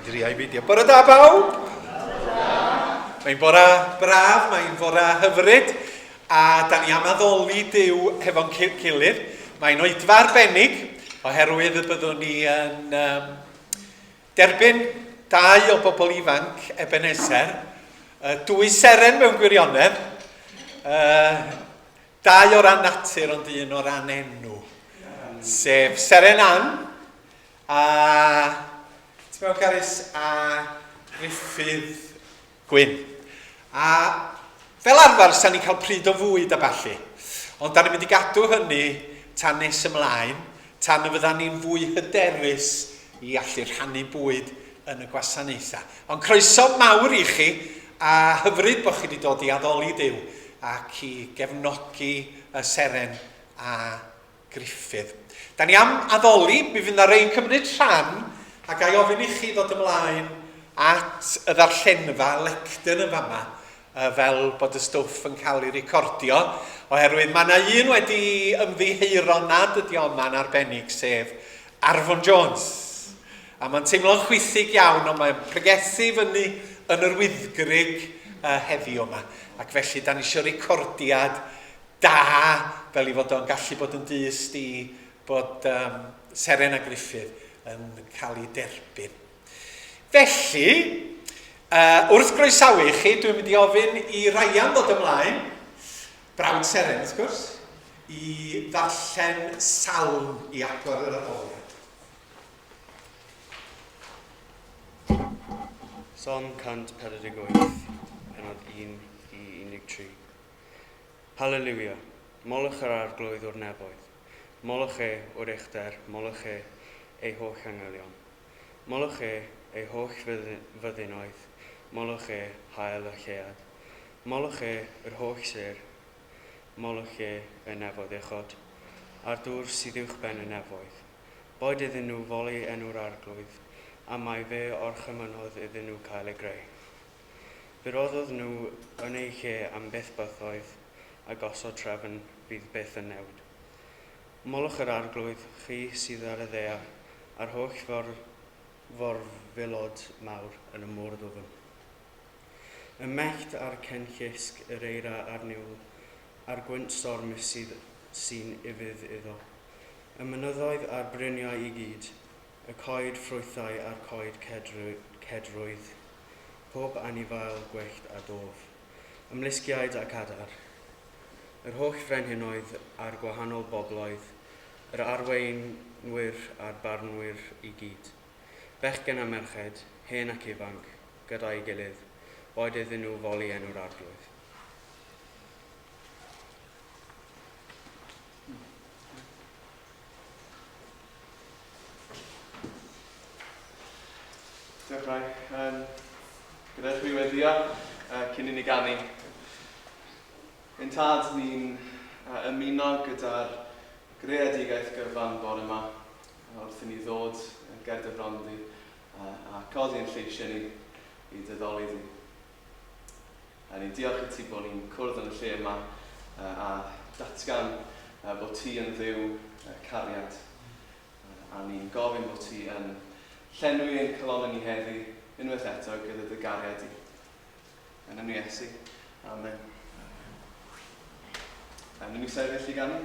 Dria i beidio. Bore da bawb! Mae'n bore braf, mae'n fore hyfryd, a da ni am addoli Duw hefo'n gilydd. Mae'n oedfa arbennig, oherwydd y byddwn ni yn um, derbyn dau o bobl ifanc Ebenezer, uh, dwy seren mewn gwirionedd, uh, dau o ran natur ond un o ran enw, sef Seren Ann A ti'n mewn Carys a Gruffydd Gwyn. A fel arfer, sa'n ni'n cael pryd o fwyd a ballu. Ond da ni'n mynd i gadw hynny tan nes ymlaen, tan y fyddan ni'n fwy hyderus i allu rhannu bwyd yn y gwasanaethau. Ond croeso mawr i chi, a hyfryd bod chi wedi dod i addoli Duw ac i gefnogi y seren a Gruffydd. Da ni am addoli, mi fydd na rei'n cymryd rhan, a ga i ofyn i chi ddod ymlaen at y ddarllenfa lectern yn fama, fel bod y stwff yn cael ei recordio, oherwydd mae yna un wedi ymddiheuro nad ydi o yma'n arbennig, sef Arfon Jones. A mae'n teimlo'n chwithig iawn, ond mae'n pregethu fyny yn yr Wyddgrug heddiw yma. Ac felly, da ni eisiau recordiad da, fel i fod o'n gallu bod yn dyst i bod um, Seren a Gruffydd yn cael ei derbyn. Felly, wrth groesawu chi, dwi'n mynd i ofyn i Ryan ddod ymlaen, brawd Seren wrth gwrs, i ddarllen salm i agor yr addoliad. Salm 148, penod 1 i 13. Haleliwia! Molwch yr Arglwydd o'r nefoedd. Molwch e o'r uchder, molwch e ei holl angylion. Molwch e, ei holl fyddinoedd, molwch e, haul y lleuad. Molwch e, yr holl sêr, molwch e, y nefoedd uchod, a'r dŵr sydd uwchben y nefoedd. Boed iddyn nhw foli enw'r Arglwydd, am mai fe orchymynodd iddyn nhw cael eu greu. Fe roddodd nhw yn eu lle am byth bythoedd, a gosod trefn fydd byth yn newid. Molwch yr Arglwydd, chi sydd ar y ddaear, a'r holl forfilod mawr yn y môr ddwfn. Y mellt a'r cenllysg, yr eira a'r niwl, a'r gwynt stormus sydd sy'n ufudd iddo. Y mynyddoedd a'r bryniau i gyd, y coed ffrwythau a'r coed cedrwydd, pob anifail gwyllt a dof, ymlusgiaid ac adar. Yr holl frenhinoedd a'r gwahanol bobloedd, yr arweinwyr a'r barnwyr i gyd, bechgyn a merched, hen ac ifanc, gyda'i gilydd, boed iddyn nhw foli enw'r Arglwydd. Diolch Rai. Um, gadewch i mi weddio uh, cyn i ni ganu. Ein tad, ni'n uh, ymuno gyda'r greadigaeth gyfan bore yma wrth i ni ddod ger dy fron di uh, a codi ein lleisiau ni i dy ddoli di. A ni'n diolch i ti bod ni'n cwrdd yn y lle yma a datgan bod ti yn Dduw cariad. A ni'n gofyn bod ti yn llenwi ein calonnau ni heddi unwaith eto gyda dy gariad di. Yn enw Iesu. Amen. A ni'n sefyll i ganu.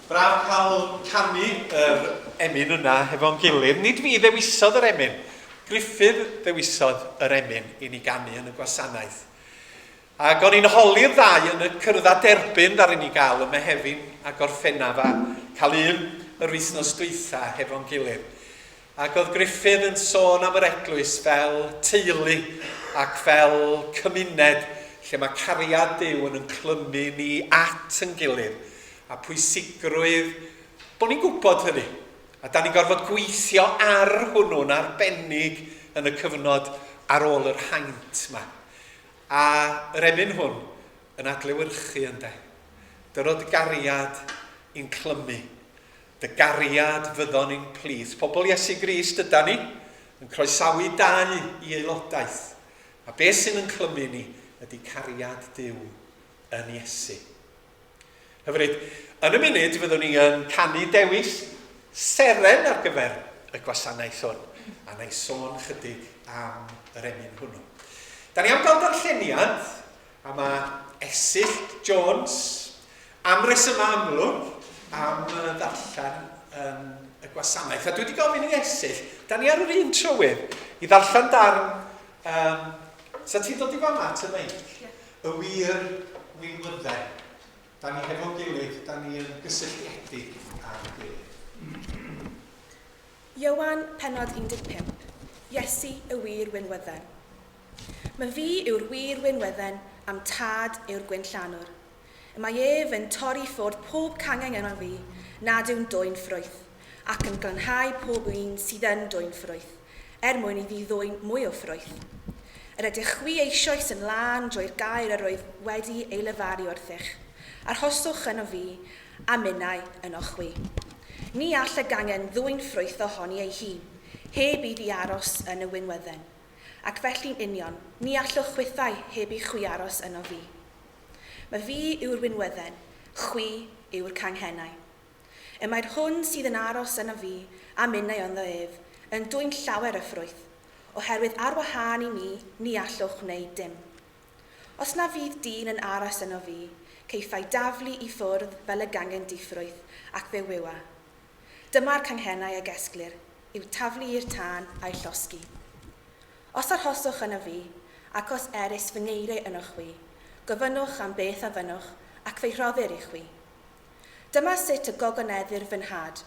Braf cael canu yr emyn yna hefo'n gilydd. Nid fi ddewisodd yr emyn. Gruffydd ddewisodd yr emyn i ni ganu yn y gwasanaeth. Ac o'n i'n holi'r ddau yn y cyrddau derbyn ddaru ni gael ym Mehefin a Gorffennaf a cael un yr wythnos dwytha hefo'n gilydd. Ac oedd Gruffydd yn sôn am yr eglwys fel teulu ac fel cymuned lle mae cariad Duw yn yn clymu ni at yn gilydd a pwysigrwydd bod ni'n gwybod hynny. A da ni'n gorfod gweithio ar hwnnw'n arbennig yn y cyfnod ar ôl yr haint yma. A yr emyn hwn yn adlewyrchu ynde. Dyro dy gariad i'n clymu. Dy gariad fyddon i'n plith. Pobl Iesu Grist yda ni, yn croesawu dau i aelodaeth. A beth sy'n yn clymu ni ydy cariad Duw yn Iesu. Hyfryd. Yn y munud fyddwn ni yn canu dewis seren ar gyfer y gwasanaeth hwn, a na i sôn chydig am yr emyn hwnnw. Da ni am gael darlleniad, a mae Esyllt Jones, am resymau amlwg, am ddarllen yn y gwasanaeth. A dwi wedi gofyn i Esyllt, da ni ar yr un trywydd, i ddarllen darn, um, sa ti'n dod i fama at y meic? Yeah. Y wir winwydden. Da ni hefo'n gilydd, da ni yn gysylltiedig â'n gilydd. Ioan, pennod 15, Iesu y wir winwydden. My fi yw'r wir winwydden, a'm tad yw'r gwinllanwr. Y mae ef yn torri ffwrdd pob cangen yno fi nad yw'n dwyn ffrwyth, ac yn glanhau pob un sydd yn dwyn ffrwyth, er mwyn iddi ddwyn mwy o ffrwyth. Yr ydych chwi eisoes yn lân drwy'r gair yr oedd wedi ei lefaru wrthych. Arhoswch yno fi, a minnau yno chwi. Ni all y gangen ddwyn ffrwyth ohoni ei hun, heb iddi aros yn y winwydden. Ac felly'n union, ni allwch chwithau heb i chwi aros yno fi. Mae fi yw'r winwydden, chwi yw'r canghennau. Y mae'r hwn sydd yn aros yno fi, a minnau ynddo ef, yn dwyn llawer o ffrwyth, oherwydd ar wahân i mi, ni allwch wneud dim. Os na fydd dyn yn aros yno fi, ceiff ei daflu i ffwrdd fel y gangen diffrwyth, ac fe wywa. Dyma'r canghennau a gesglir, i'w taflu i'r tân a'u llosgi. Os arhoswch yno fi, ac os erys fy ngeiriau ynoch chwi, gofynnwch am beth a fynnwch, ac fe'i rhoddir i chwi. Dyma sut y gogoneddir fy nhad,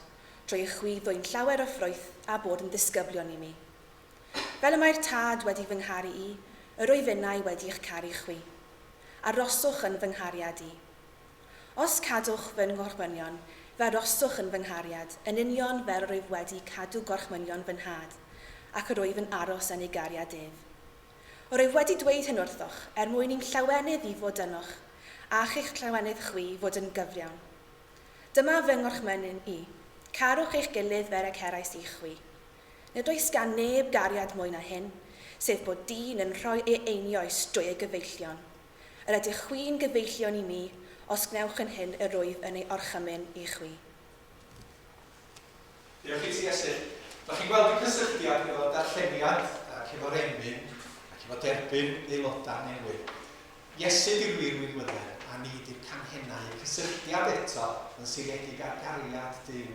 drwy i chwi ddwyn llawer o ffrwyth a bod yn ddisgyblion i mi. Fel y mae'r Tad wedi fy ngharu i, yr wyf innau wedi eich caru chwi. Aroswch yn fy nghariad i. Os cadwch fy nghorchmynion, fe aroswch yn fy nghariad, yn union fel yr wyf wedi cadw gorchmynion fy Nhad, ac yr wyf yn aros yn ei gariad ef. Yr wyf wedi dweud hyn wrthoch, er mwyn i'm llawenydd i fod ynoch, a'ch eich llawenydd chwi fod yn gyfiawn. Dyma fy ngorchmynyn i, carwch eich gilydd fel y cerais i chwi. Nid oes gan neb gariad mwy na hyn, sef bod dyn yn rhoi ei einioes drwy ei gyfeillion. Yr ydych chwi'n gyfeillion i mi, os gwnewch yn hyn yr wyf yn ei orchymyn i chwi. Diolch i ti, Esyllt. Dach chi'n gweld y cysylltiad efo darlleniad ac efo'r emyn ac efo derbyn aelodau newydd. Iesu di'r wir winwydden, a ni di'r canghennau. Y cysylltiad eto yn seiliedig ar gariad Duw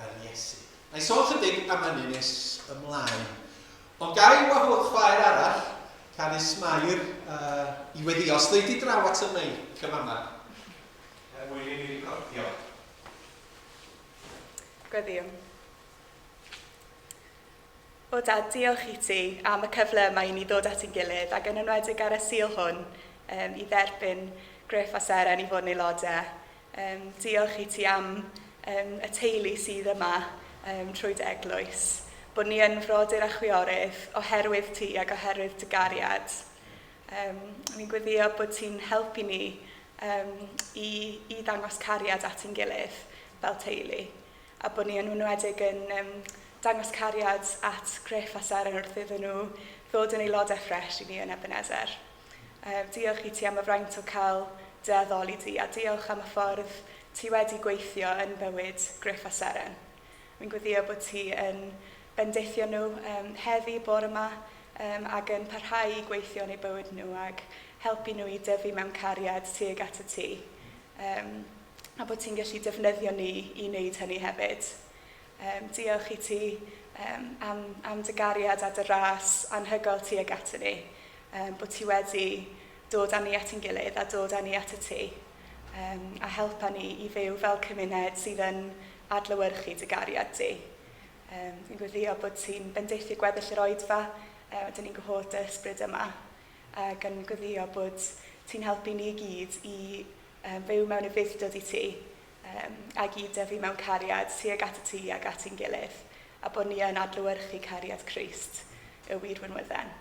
yn Iesu. Na i sôn chydig am hynny nes ymlaen. Ond ga i wahodd chwaer arall, Carys Mair, uh, i weddio. Os ddeu di draw at y meic yn fanna, er mwyn i ni recordio. Gweddïwn. O Dad, diolch i ti am y cyfle yma i ni ddod at ein gilydd ac yn enwedig ar y Sul hwn um, i dderbyn Griff a Seren i fod yn aelodau. Um, diolch i ti am um, y teulu sydd yma um, trwy dy eglwys. Bod ni yn frodyr a chwiorydd oherwydd ti ac oherwydd dy gariad. Um, ni'n gweddio bod ti'n helpu ni um, i, i ddangos cariad at ein gilydd fel teulu, a bod ni yn enwedig yn um, dangos cariad at Griff a Seren wrth iddyn nhw ddod yn aelodau ffres i ni yn Ebenezer. Diolch i ti am y fraint o cael dy addoli di, a diolch am y ffordd ti wedi gweithio yn bywyd Griff a Seren. Fi'n gweddio bod ti yn bendithio nhw um, heddi, bore yma, um, ac yn parhau i gweithio yn eu bywyd nhw ac helpu nhw i dyfu mewn cariad tuag at y ti. Um, A bod ti'n gallu defnyddio ni i wneud hynny hefyd. Um, diolch i ti um, am, am dy gariad a dy ras anhygoel tuag ato ni. Um, bod ti wedi dod â ni at ein gilydd a dod â ni at y ti. Um, a helpa ni i fyw fel cymuned sydd yn adlewyrchu dy gariad di. Um, fi'n gweddio bod ti'n bendithio gweddill yr oedfa, um, dyn ni'n gwahodd dy ysbryd yma, ac yn gweddio bod ti'n helpu ni i gyd i um, fyw mewn ufudd-dod i ti, um, ac i dyfu mewn cariad tuag at y ti ac at ein gilydd, a bod ni yn adlewyrchu cariad Crist, y wir winwydden.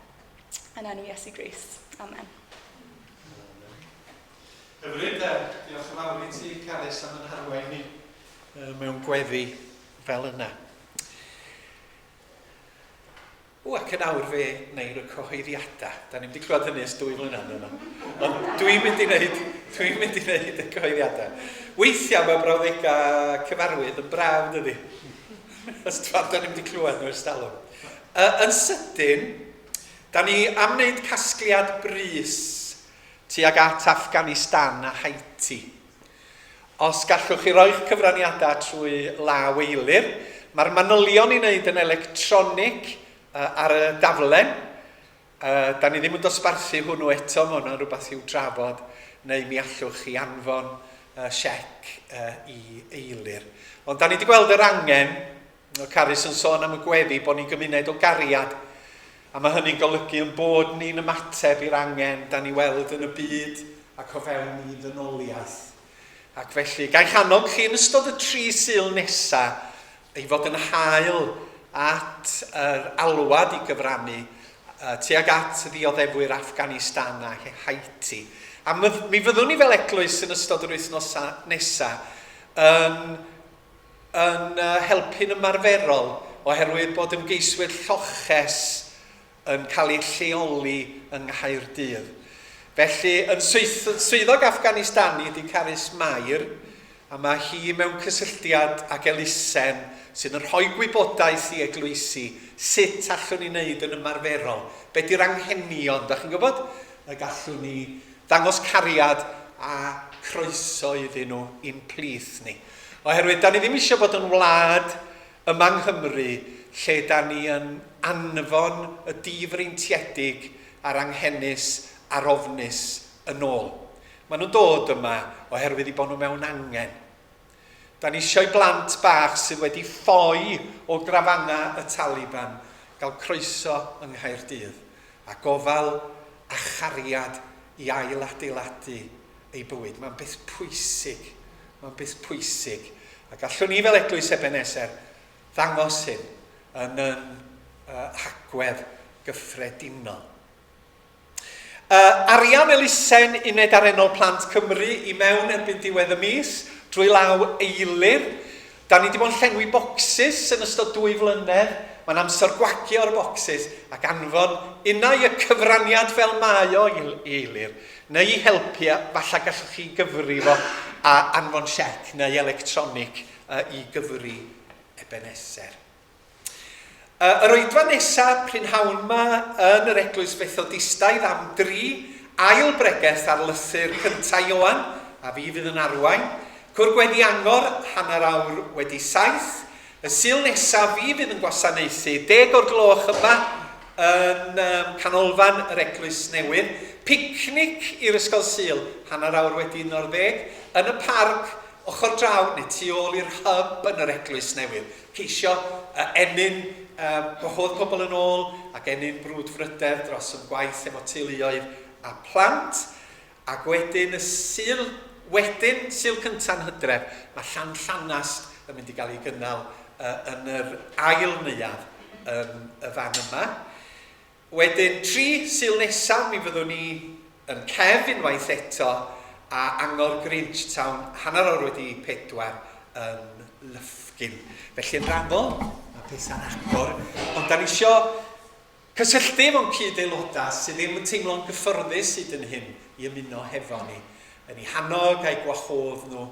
Yn enw Iesu Grist. Amen. Hyfryd, diolch yn fawr i ti, Carys, am yn harwain ni mewn gweddi fel yna. O, ac yn awr fe wneir y cyhoeddiadau. Da ni'n wedi clywed hynny ers dwy flynedd yna. Ond dwi'n mynd i wneud, dwi'n mynd i wneud y cyhoeddiadau. Weithiau mae brawddegau cyfarwydd yn braf, dydy. Os da ni'n wedi clywed nhw ers talwm. Uh, yn sydyn, da ni am wneud casgliad brys tuag at Afghanistan a Haiti. Os gallwch chi roi'ch cyfraniadau trwy law eilir, mae'r manylion i wneud yn electronig ar y daflen. Da ni ddim yn dosbarthu hwnnw eto, mae hwnna'n rhywbeth i'w drafod, neu mi allwch chi anfon siec i eilir. Ond da ni wedi gweld yr angen, Mae Carys yn sôn am y gweddi bod ni'n gymuned o gariad, a mae hynny'n golygu yn bod ni'n ymateb i'r angen da ni weld yn y byd ac o fewn i ddynoliaeth. Ac felly, ga'i annog chi yn ystod y tri Sul nesa i fod yn hael at yr alwad i gyfrannu tuag at ddioddefwyr Afghanistan a Haiti. A mi fyddwn ni fel eglwys yn ystod yr wythnosau nesa yn yn helpu'n ymarferol oherwydd bod ymgeiswyr lloches yn cael eu lleoli yng Nghaerdydd. Felly, yn swyddog Afghanistani ydy Carys Mair, a mae hi mewn cysylltiad ag elusen sydd yn rhoi gwybodaeth i eglwysi sut allwn ni wneud yn ymarferol, be di'r anghenion, da chi'n gwybod, y gallwn ni ddangos cariad a croeso iddyn nhw i'n plith ni. Oherwydd da ni ddim eisiau bod yn wlad yma yng Nghymru lle da ni yn anfon y difreintiedig a'r anghenus a'r ofnus yn ôl. Maen nhw'n dod yma oherwydd eu bod nhw mewn angen. Da ni eisiau i blant bach sydd wedi ffoi o grafangau y Taliban gael croeso yng Nghaerdydd a gofal a chariad i ail-adeiladu eu bywyd. Mae'n beth pwysig. Mae'n beth pwysig. A gallwn ni fel Eglwys Ebenezer ddangos hyn yn yn uh, hagwedd gyffredinol. Uh, arian elusen Uned Arennol Plant Cymru i mewn erbyn diwedd y mis drwy law eilir. Da ni wedi bod yn llenwi bocsys yn ystod dwy flynedd. Mae'n amser gwagio'r bocsys ac anfon unai y cyfraniad fel mae o i Eilir, neu i helpu, falle gallwch chi gyfri fo a anfon siec neu electronig i gyfri Ebenezer. Yr oedfa nesaf prynhawn ma yn yr Eglwys Fethodistaidd am dri, ail bregeth ar lythyr cynta Ioan, a fi fydd yn arwain. Cwr Gweddi Angor, hanner awr wedi saith. Y Sul nesaf fi fydd yn gwasanaethu, deg o'r gloch yma yn um, canolfan yr Eglwys Newydd. Picnic i'r Ysgol Sul, hanner awr wedi un o'r ddeg, yn y parc ochr draw neu tu ôl i'r hyb yn yr Eglwys Newydd. Ceisio uh, ennyn uh, gwahodd pobl yn ôl ac ennyn brwdfrydedd dros y gwaith efo teuluoedd a plant. Ac wedyn y Sul wedyn, Sul cynta'n Hydref, mae Llan Llanast yn mynd i gael ei gynnal uh, yn yr ail neuadd yn y fan yma. Wedyn, tri Sul nesaf, mi fyddwn ni yn Cef unwaith eto, a Angor Grangetown, hanner awr wedi pedwar yn Lyfgyn. Felly yn rhannol, mae pethau'n agor, ond da ni isio Cysylltu efo'n cyd-aelodau sydd ddim yn teimlo'n gyffyrddus hyd yn hyn i ymuno hefo ni. Yn eu hannog a'u gwahodd nhw.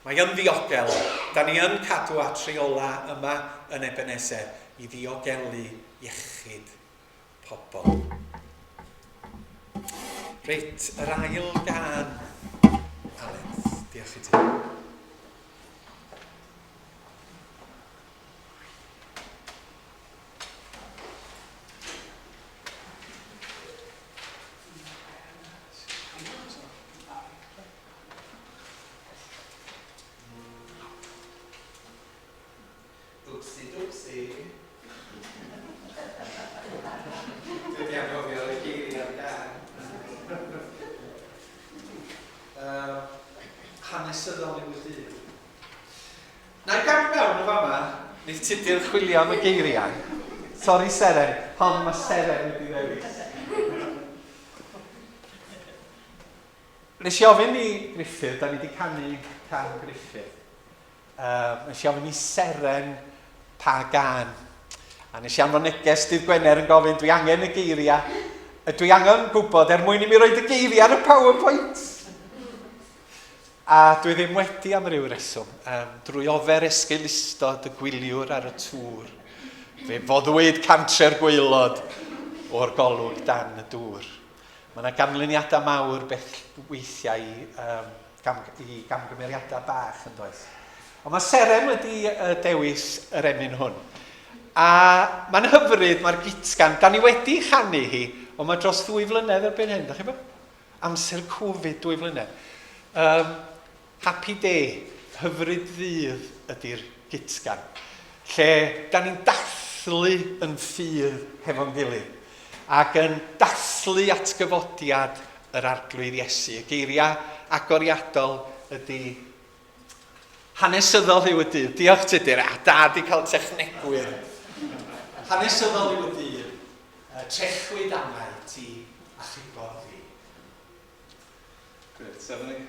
Mae yn ddiogel. Da ni yn cadw at rheolau yma yn Ebenezer i ddiogelu iechyd pobl. Reit, yr ail gân. Aled, diolch i ti. Hanesyddol yw y dydd. Na i gamu mewn yn fama, wneith Tudur chwilio am y geiriau. Sori Seren, hon mae Seren wedi ddewis. Nes i ofyn i Gruffydd, da ni wedi canu can Gruffydd. Nes i ofyn i Seren pa gân. A nes i anfon neges dydd Gwener yn gofyn, dwi angen y geiriau. Dwi angen gwybod er mwyn i mi roed y geiriau ar y PowerPoint. A dwi ddim wedi am ryw reswm. Um, drwy ofer esgeulustod y gwyliwr ar y tŵr, fe foddwyd cantre'r gwaelod o'r golwg dan y dŵr. Mae yna ganlyniadau mawr beth weithiau i, um, gam, i gamgymeriadau bach yn does. Ond mae Seren wedi uh, dewis yr emyn hwn. A mae'n hyfryd, mae'r gitgan, da ni wedi chanu hi, ond mae dros ddwy flynedd erbyn hyn, da chi bod? Amser Covid, dwy flynedd. Um, happy day, hyfryd ddydd ydy'r gitgan. Lle da ni'n dathlu yn ffydd hefo'n gilydd ac yn dathlu atgyfodiad yr Arglwydd Iesu. Y geiriau agoriadol ydy hanesyddol yw y dydd. Diolch Tudur, a da di cael technegwyr. Hanesyddol yw y dydd. Trechwyd angau ti achubodd fi. Grêt, sefyll ni.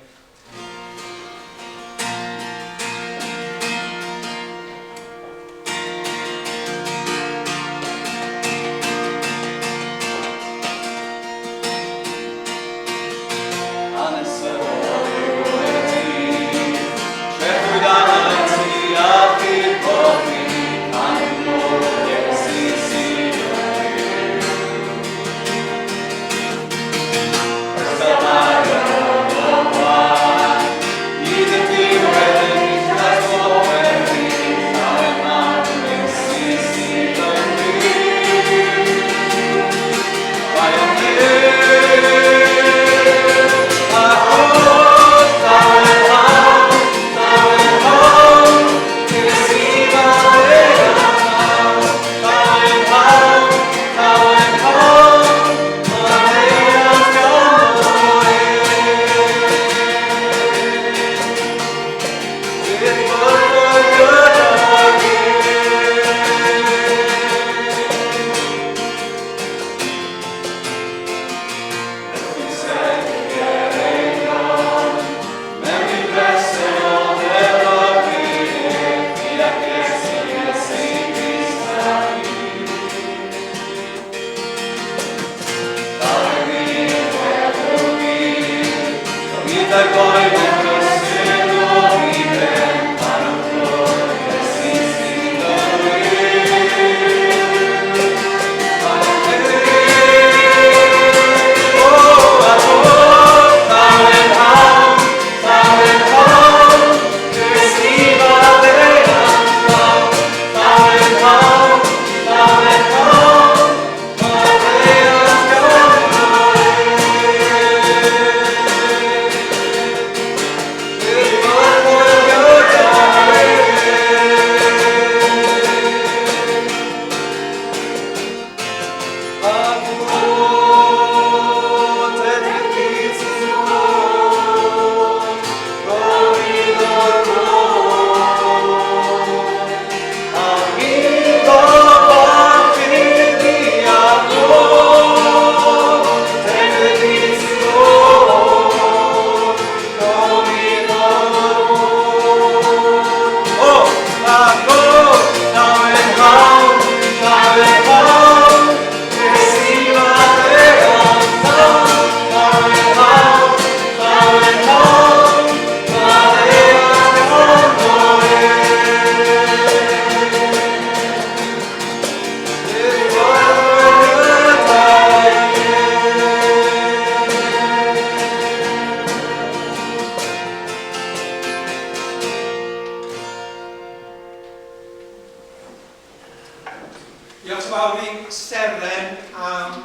Diolch yn fawr i Seren am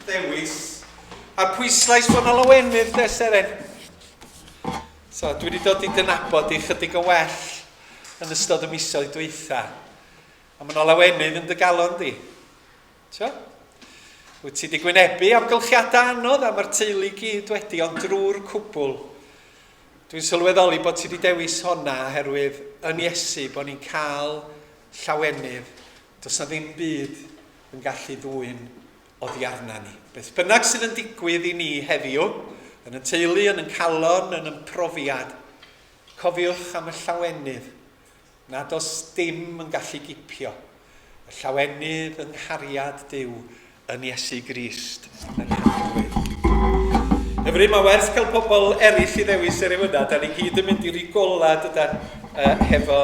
ddewis. A'r pwyslais bod yna lawenydd de, Seren. So, dwi wedi dod i dy nabod di chydig o well yn ystod y misoedd dwytha. A mae yna lawenydd yn dy galon di. Tio? Wyt ti wedi gwynebu amgylchiadau anodd a mae'r teulu gyd wedi, ond drwy'r cwbl. Dwi'n sylweddoli bod ti wedi dewis honna oherwydd yn Iesu bod ni'n cael llawenydd. Does na ddim byd yn gallu ddwyn oddi arna ni. Beth bynnag sydd yn digwydd i ni heddiw, yn y teulu, yn y calon, yn y profiad, cofiwch am y llawenydd nad oes dim yn gallu gipio. Y llawenydd yng nghariad Duw yn Iesu Grist yn Arglwydd. Hyfryd, mae werth cael pobl eraill i ddewis yr yna. Da ni gyd yn mynd i rigola dydan, hefo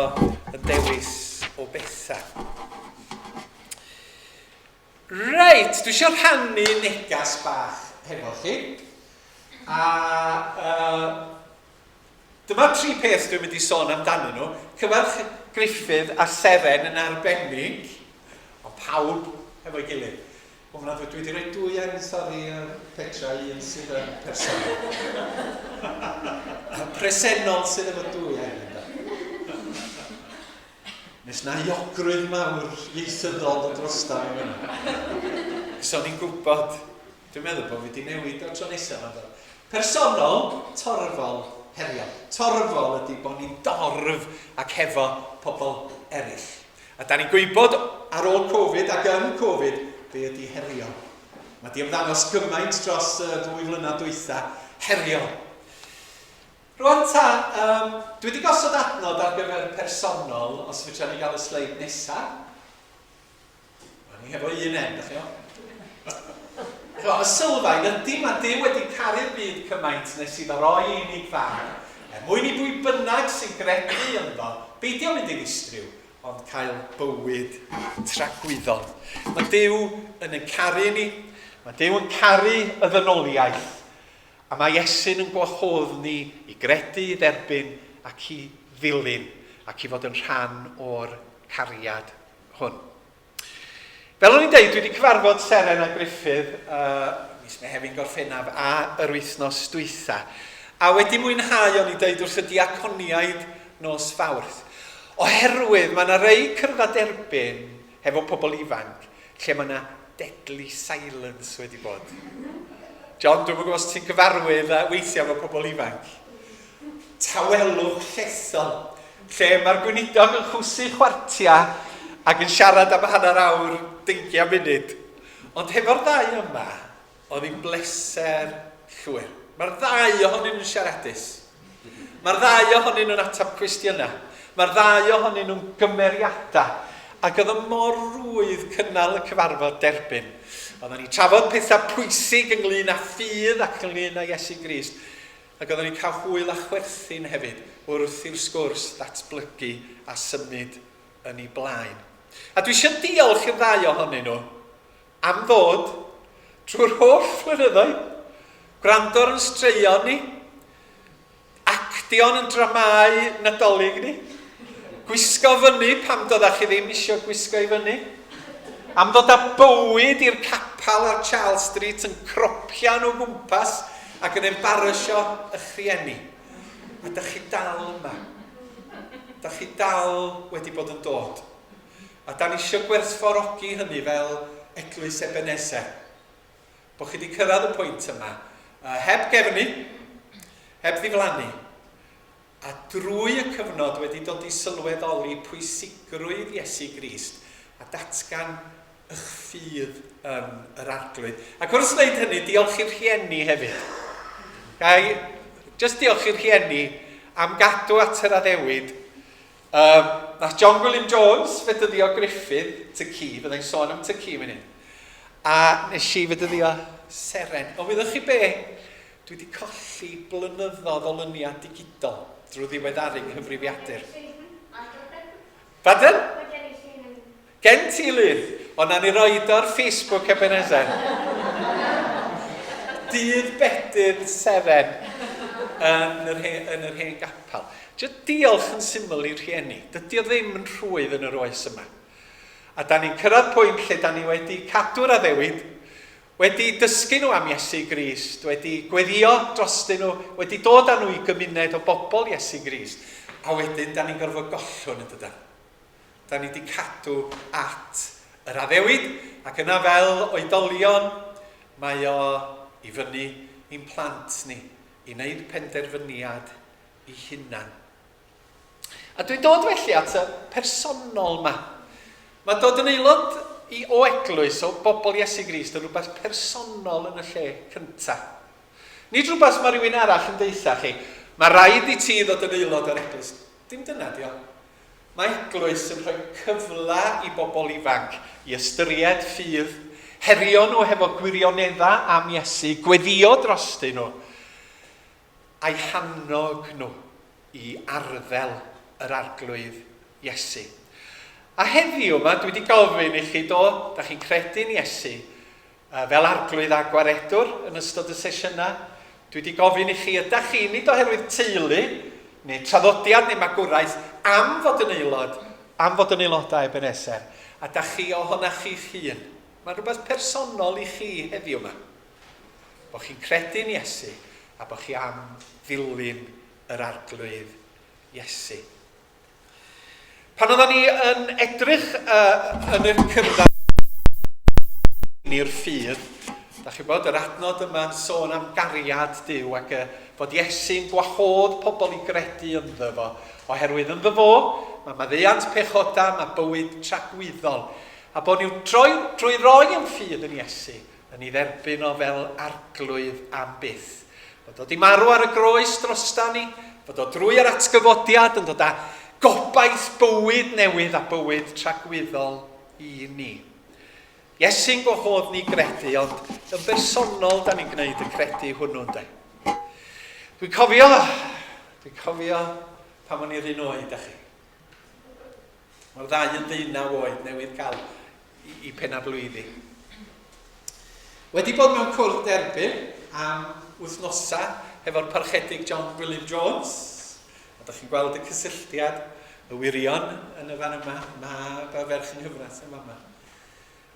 y dewis o bethau. Reit, dwi eisiau rhannu negas bach hefo chi. A Dyma'r tri peth dwi'n mynd i sôn amdanyn nhw. Cyfarch Gruffydd a Seren yn arbennig, ond pawb hefo'i gilydd. O, na, dwi wedi rhoi dwy enw, sori, Petra, un sydd yn personol. Presennol sydd efo dwy enw. Nes na iogrwydd mawr ieithyddol ddod drosta fi fyna. So ni'n gwybod. Dwi'n meddwl bod fi wedi newid o'r tro nesaf yma. Do. Personol, torfol, heriol. Torfol ydy bod ni'n dorf ac hefo pobl eraill. A da ni'n gwybod ar ôl Covid ac yn Covid be ydy heriol. Mae di ymddangos gymaint dros y ddwy flynedd dwytha, heriol. Rwan ta, um, dwi wedi gosod adnod ar gyfer personol, os fedra ni gael y sleid nesaf. O'n i hefo un en, dach chi'n Chymod, y sylfaen ydy, mae Duw wedi caru'r byd cymaint nes iddo roi ei unig fab, er mwyn i bwy bynnag sy'n gredu ynddo beidio mynd i ddistryw, ond cael bywyd tragwyddol. Mae Duw yn ein caru ni, mae Duw yn caru y ddynoliaeth, a mae Iesu'n yn gwahodd ni i gredu, i dderbyn ac i ddilyn, ac i fod yn rhan o'r cariad hwn. Fel o'n i'n deud, dwi wedi cyfarfod Seren a Gruffydd mis Mehefin Gorffennaf a yr wythnos dwytha. A wedi mwynhau, o'n i'n deud wrth y diaconiaid nos Fawrth. Oherwydd mae yna rei cyrfa derbyn hefo pobl ifanc lle mae yna deadly silence wedi bod. John, dwi'n gwybod os ti'n gyfarwydd weithiau efo pobl ifanc. Tawelwch llethol, lle mae'r gweinidog yn chwsu chwartia ac yn siarad am hanner awr, deugian munud. Ond hefo'r ddau yma, oedd hi'n bleser llwyr. Mae'r ddau ohonyn nhw'n siaradus. Mae'r ddau ohonyn nhw'n ateb cwestiynau. Mae'r ddau ohonyn nhw'n gymeriadau. Ac oedd o mor rwydd cynnal y cyfarfod derbyn. Oedden ni'n trafod pethau pwysig ynglyn â ffydd ac ynglyn â Iesu Grist. Ac oedden ni'n cael hwyl a chwerthin hefyd wrth i'r sgwrs ddatblygu a symud yn ei blaen. A dwi eisiau diolch i'r ddau ohonyn nhw am ddod drwy'r holl flynyddoedd, gwrando ar yn straeon ni, actio'n yn dramâu Nadolig ni, gwisgo fyny pam doeddach chi ddim eisiau gwisgo i fyny, am ddod â bywyd i'r capel ar Charles Street yn cropian o gwmpas ac yn embarrasio eich rhieni. A da chi dal yma. Da chi dal wedi bod yn dod. A da ni eisiau gwerthfawrogi hynny fel Eglwys Ebenezer. Bod chi wedi cyrraedd y pwynt yma, heb gefnu, heb ddiflannu, a drwy y cyfnod wedi dod i sylweddoli pwysigrwydd Iesu Grist a datgan ych ffydd yn yr Arglwydd. Ac wrth wneud hynny, diolch i'r rhieni hefyd. Ga i jyst diolch i'r rhieni am gadw at yr addewid. Um, nath John Gwilym Jones fedyddio Gruffydd, ty ci, fyddai'n sôn am ty ci munud. A nes i fedyddio Seren. Ond wyddoch chi be? Dwi wedi colli blynyddoedd o luniau digidol drwy ddiweddaru nghyfrifiadur. Pardon? Gen ti lun? O, na ni roed o ar Facebook Ebenezer. Dydd Bedydd Seren yn yr, hen, yn yr hen gapel. Jyst diolch yn syml i'r rhieni. Dydy o ddim yn rhwydd yn yr oes yma. A da ni'n cyrraedd pwynt lle da ni wedi cadw'r addewid, Wedi dysgu nhw am Iesu Grist, wedi gweddïo drostyn nhw, wedi dod â nhw i gymuned o bobl Iesu Grist, a wedyn da ni'n gorfod gollwng yn dydan? Da ni wedi cadw at yr addewid, ac yna fel oedolion, mae o i fyny i'n plant ni i wneud penderfyniad ei hunan. A dwi'n dod felly at y personol ma. Mae dod yn aelod i o eglwys o bobl Iesu Grist yn rhywbeth personol yn y lle cyntaf. Nid rhywbeth mae rhywun arall yn deutha chi. Mae rhaid i ti ddod yn aelod o'r eglwys. Dim dyna dio. Mae eglwys yn rhoi cyfle i bobl ifanc i ystyried ffydd, herio nhw hefo gwirioneddau am Iesu, gweddio drostyn nhw, a'u hannog nhw i arddel yr Arglwydd Iesu. A heddiw yma, dwi wedi gofyn i chi, do, da chi'n credu'n Iesu, Fel Arglwydd a Gwaredwr yn ystod y sesiynau, dwi wedi gofyn i chi, ydach chi, nid oherwydd teulu, neu traddodiad neu magwraeth, am fod yn aelod, am fod yn aelodau Ebenezer, a dach chi ohonach chi'ch hun. Mae'n rhywbeth personol i chi heddiw yma. Bod chi'n credu'n Iesu a bod chi am ddilyn yr Arglwydd Iesu. Pan oedden ni yn edrych uh, yn y cyrraedd i'r ffydd, da chi'n bod, yr adnod yma'n sôn am gariad Duw ac uh, fod Iesu'n gwahodd pobl i gredu ynddo fo, oherwydd ynddo fo, mae maddeuant pechodau, mae bywyd tragwyddol. A bod ni'n troi, drwy roi yn ffydd yn Iesu, yn ei dderbyn o fel arglwydd am byth. Bod o di marw ar y groes drosta ni, bod o drwy yr atgyfodiad yn dod â gobaith bywyd newydd a bywyd tragwyddol i ni. Iesu'n gwahodd ni gredu, ond yn bersonol da ni'n gwneud y credu hwnnw, ynddo. Dwi'n cofio, dwi'n cofio pan o'n i'r un oed â chi. Mae'r ddau yn ddeunaw oed newydd gael i, i penablwyddi. Wedi bod mewn cwrdd derbyn am wythnosau hefo'r parchedig John Gwilym Jones. A da chi'n gweld y cysylltiad, y wirion yn y fan yma, mab a ferch yng nghyfraith yn fama.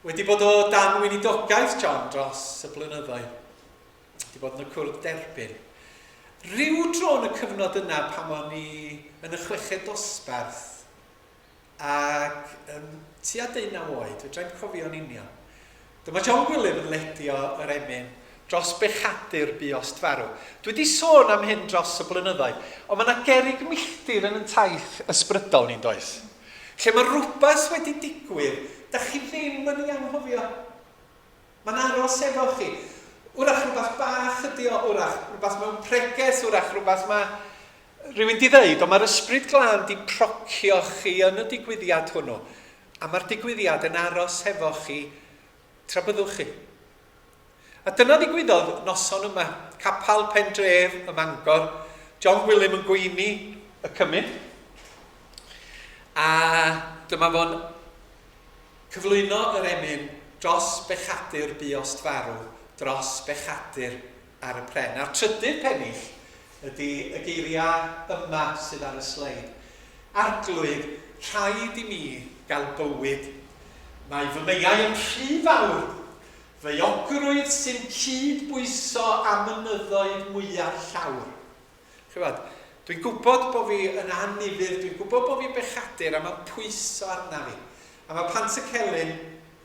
Wedi bod o dan weinidogaeth John dros y blynyddoedd. Wedi bod yn y cwrdd derbyn. Rhyw dro yn y cyfnod yna pan o'n i yn y chweched dosbarth ac um, tua deunaw oed, fedrai'm cofio'n union. Dyma John Gwilym yn ledio yr emyn dros bechadur buost farw. Dwi wedi sôn am hyn dros y blynyddoedd, ond mae yna gerrig milltir yn yn taith ysbrydol ni'n does? Lle mae rhywbeth wedi digwydd, da chi ddim yn ei anghofio. Mae'n aros efo chi. Wrach rhywbeth bach ydi o, wrach rhywbeth mewn pregeth, wrach rhywbeth mae rhywun di ddeud, ond mae'r ysbryd glân di procio chi yn y digwyddiad hwnnw. A mae'r digwyddiad yn aros hefo chi tra byddwch chi. A dyna ddigwyddodd noson yma, capel pen dref ym Mangor, John Gwilym yn gweini y cymun. A dyma fo'n Cyflwyno yr emyn 'Dros bechadur buost farw, dros bechadur ar y pren'. A'r trydydd pennill ydy y geiriau yma sydd ar y sleid. Arglwydd, rhaid i mi gael bywyd. Mae fy meiau yn rhy fawr. Fy euogrwydd sy'n cyd-bwyso â mynyddoedd mwya'r llawr. Ch'mod, dwi'n gwybod bod fi yn annifyr, dwi'n gwybod bod fi'n bechadur a mae'n pwyso arna fi. A mae Pantycelyn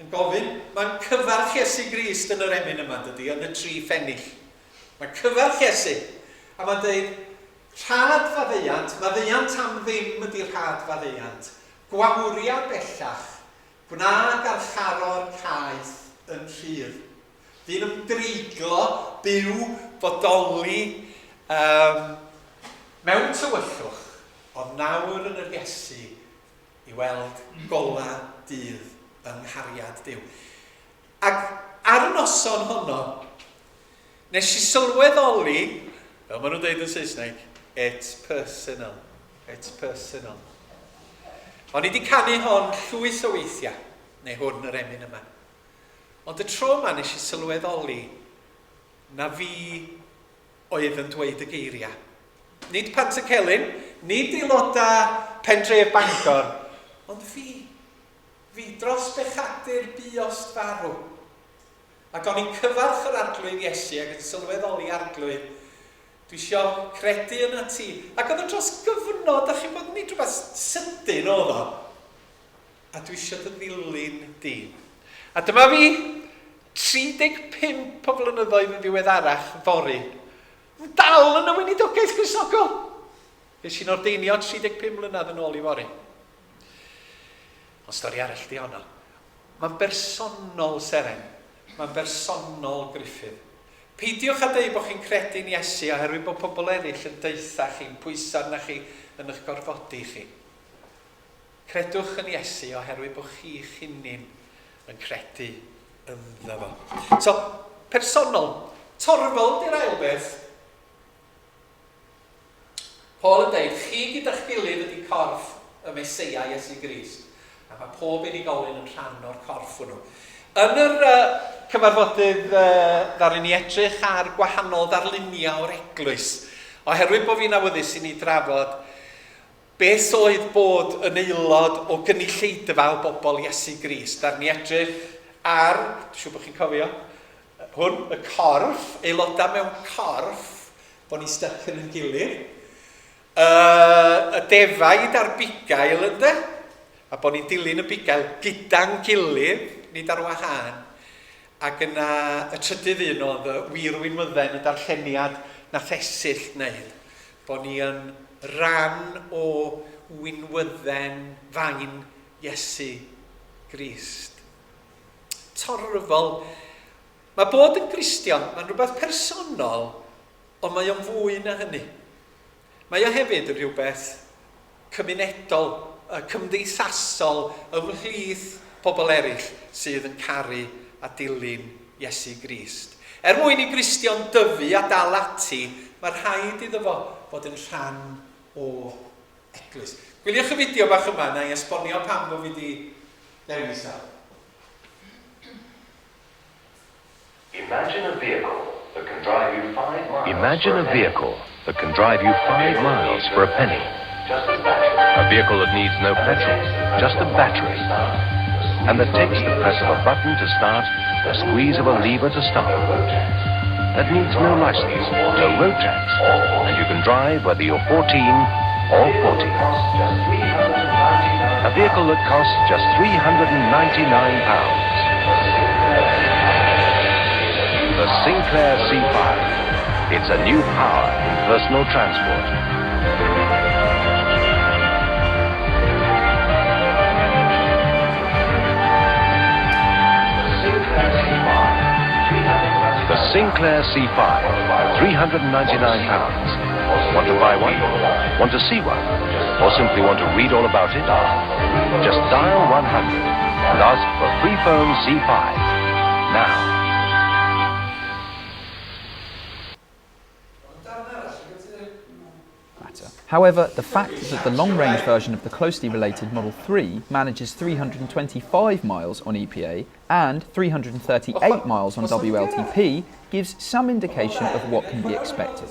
yn gofyn, mae'n cyfarch Iesu Grist yn yr emyn yma, dydy, yn y tri phennill. Mae'n cyfarch Iesu, a mae'n dweud, rhad faddeuant, maddeuant am ddim ydy rhad faddeuant, gwawria bellach, gwna garcharor caeth yn rhydd. Bu'n ymdreiglo, byw, bodoli um, mewn tywyllwch, ond nawr yn yr Iesu i weld golau dydd yng nghariad Duw. Ac ar y noson honno, nes i sylweddoli, fel maen nhw'n dweud yn Saesneg, it's personal. It's personal. O'n i wedi canu hon llwyth o weithiau, neu hwn yr emyn yma. Ond y tro yma nes i sylweddoli na fi oedd yn dweud y geiriau. Nid Pantycelyn, nid aelodau Pendref Bangor, ond fi. Fi dros bechadur buost farw. Ac o'n i'n cyfarch yr Arglwydd Iesu ac yn sylweddoli Arglwydd, dwi isio credu yna ti. Ac oedd o dros gyfnod, da chi'n bod, nid rhywbeth sydyn oedd o. A dwi eisiau dy ddilyn di. A dyma fi, 35 o flynyddoedd yn ddiweddarach, fory, yn dal yn y weinidogaeth Gristnogol. Ges i'n ordeinio 35 mlynedd yn ôl i fory. Ond stori arall di honno. Mae'n bersonol, Seren. Mae'n bersonol, Gruffydd. Peidiwch â deud bod chi'n credu'n Iesu oherwydd bod pobl eraill yn deutha chi'n pwyso arna chi yn eich gorfodi chi. Credwch yn Iesu oherwydd bod chi'ch hunin yn credu ynddo fo. So, personol, torfol di'r ail beth. Paul yn deud, chi gyda'ch gilydd ydy corff y Meseia Iesu Grist, a mae pob unigolyn yn rhan o'r corff hwnnw. Yn yr uh, cyfarfodydd uh, ddaru ni edrych ar gwahanol ddarluniau o'r eglwys, oherwydd bod fi'n awyddus i ni drafod beth oedd bod yn aelod o gynulleidfa o bobl Iesu Grist. Ddaru ni edrych ar, dwi'n siŵr bod chi'n cofio, hwn, y corff, aelodau mewn corff, bod ni styc yn ein gilydd. Y defaid a'r bugail ynde? A bod ni'n dilyn y bugail gyda'n gilydd, nid ar wahân. Ac yna y trydydd un oedd y wir winwydden, y darlleniad nath Esyllt wneud. Bod ni yn ran o winwydden fain Iesu Grist. Torfol. Mae bod yn Gristion, mae'n rhywbeth personol, ond mae o'n fwy na hynny. Mae o hefyd yn rhywbeth cymunedol, cymdeithasol ymhlith pobl eraill sydd yn caru a dilyn Iesu Grist. Er mwyn i Gristion dyfu a dal ati, mae rhaid iddo fo fod yn rhan o eglwys. Gwyliwch y fideo bach yma, na i esbonio pam bod fi wedi dewis o. Imagine a vehicle that can drive you five miles Imagine a vehicle that can drive you five miles for a penny. A vehicle that needs no petrol, just a battery. And that takes the press of a button to start, the squeeze of a lever to stop. That needs no license, no road tax, and you can drive whether you're 14 or 40. A vehicle that costs just 399 pounds. The Sinclair C5. It's a new power in personal transport. The Sinclair C5, £399. Want to buy one? Want to see one? Or simply want to read all about it? Just dial 100 and ask for Freephone C5. Now. However, the fact that the long-range version of the closely related Model 3 manages 325 miles on EPA and 338 miles on WLTP gives some indication of what can be expected.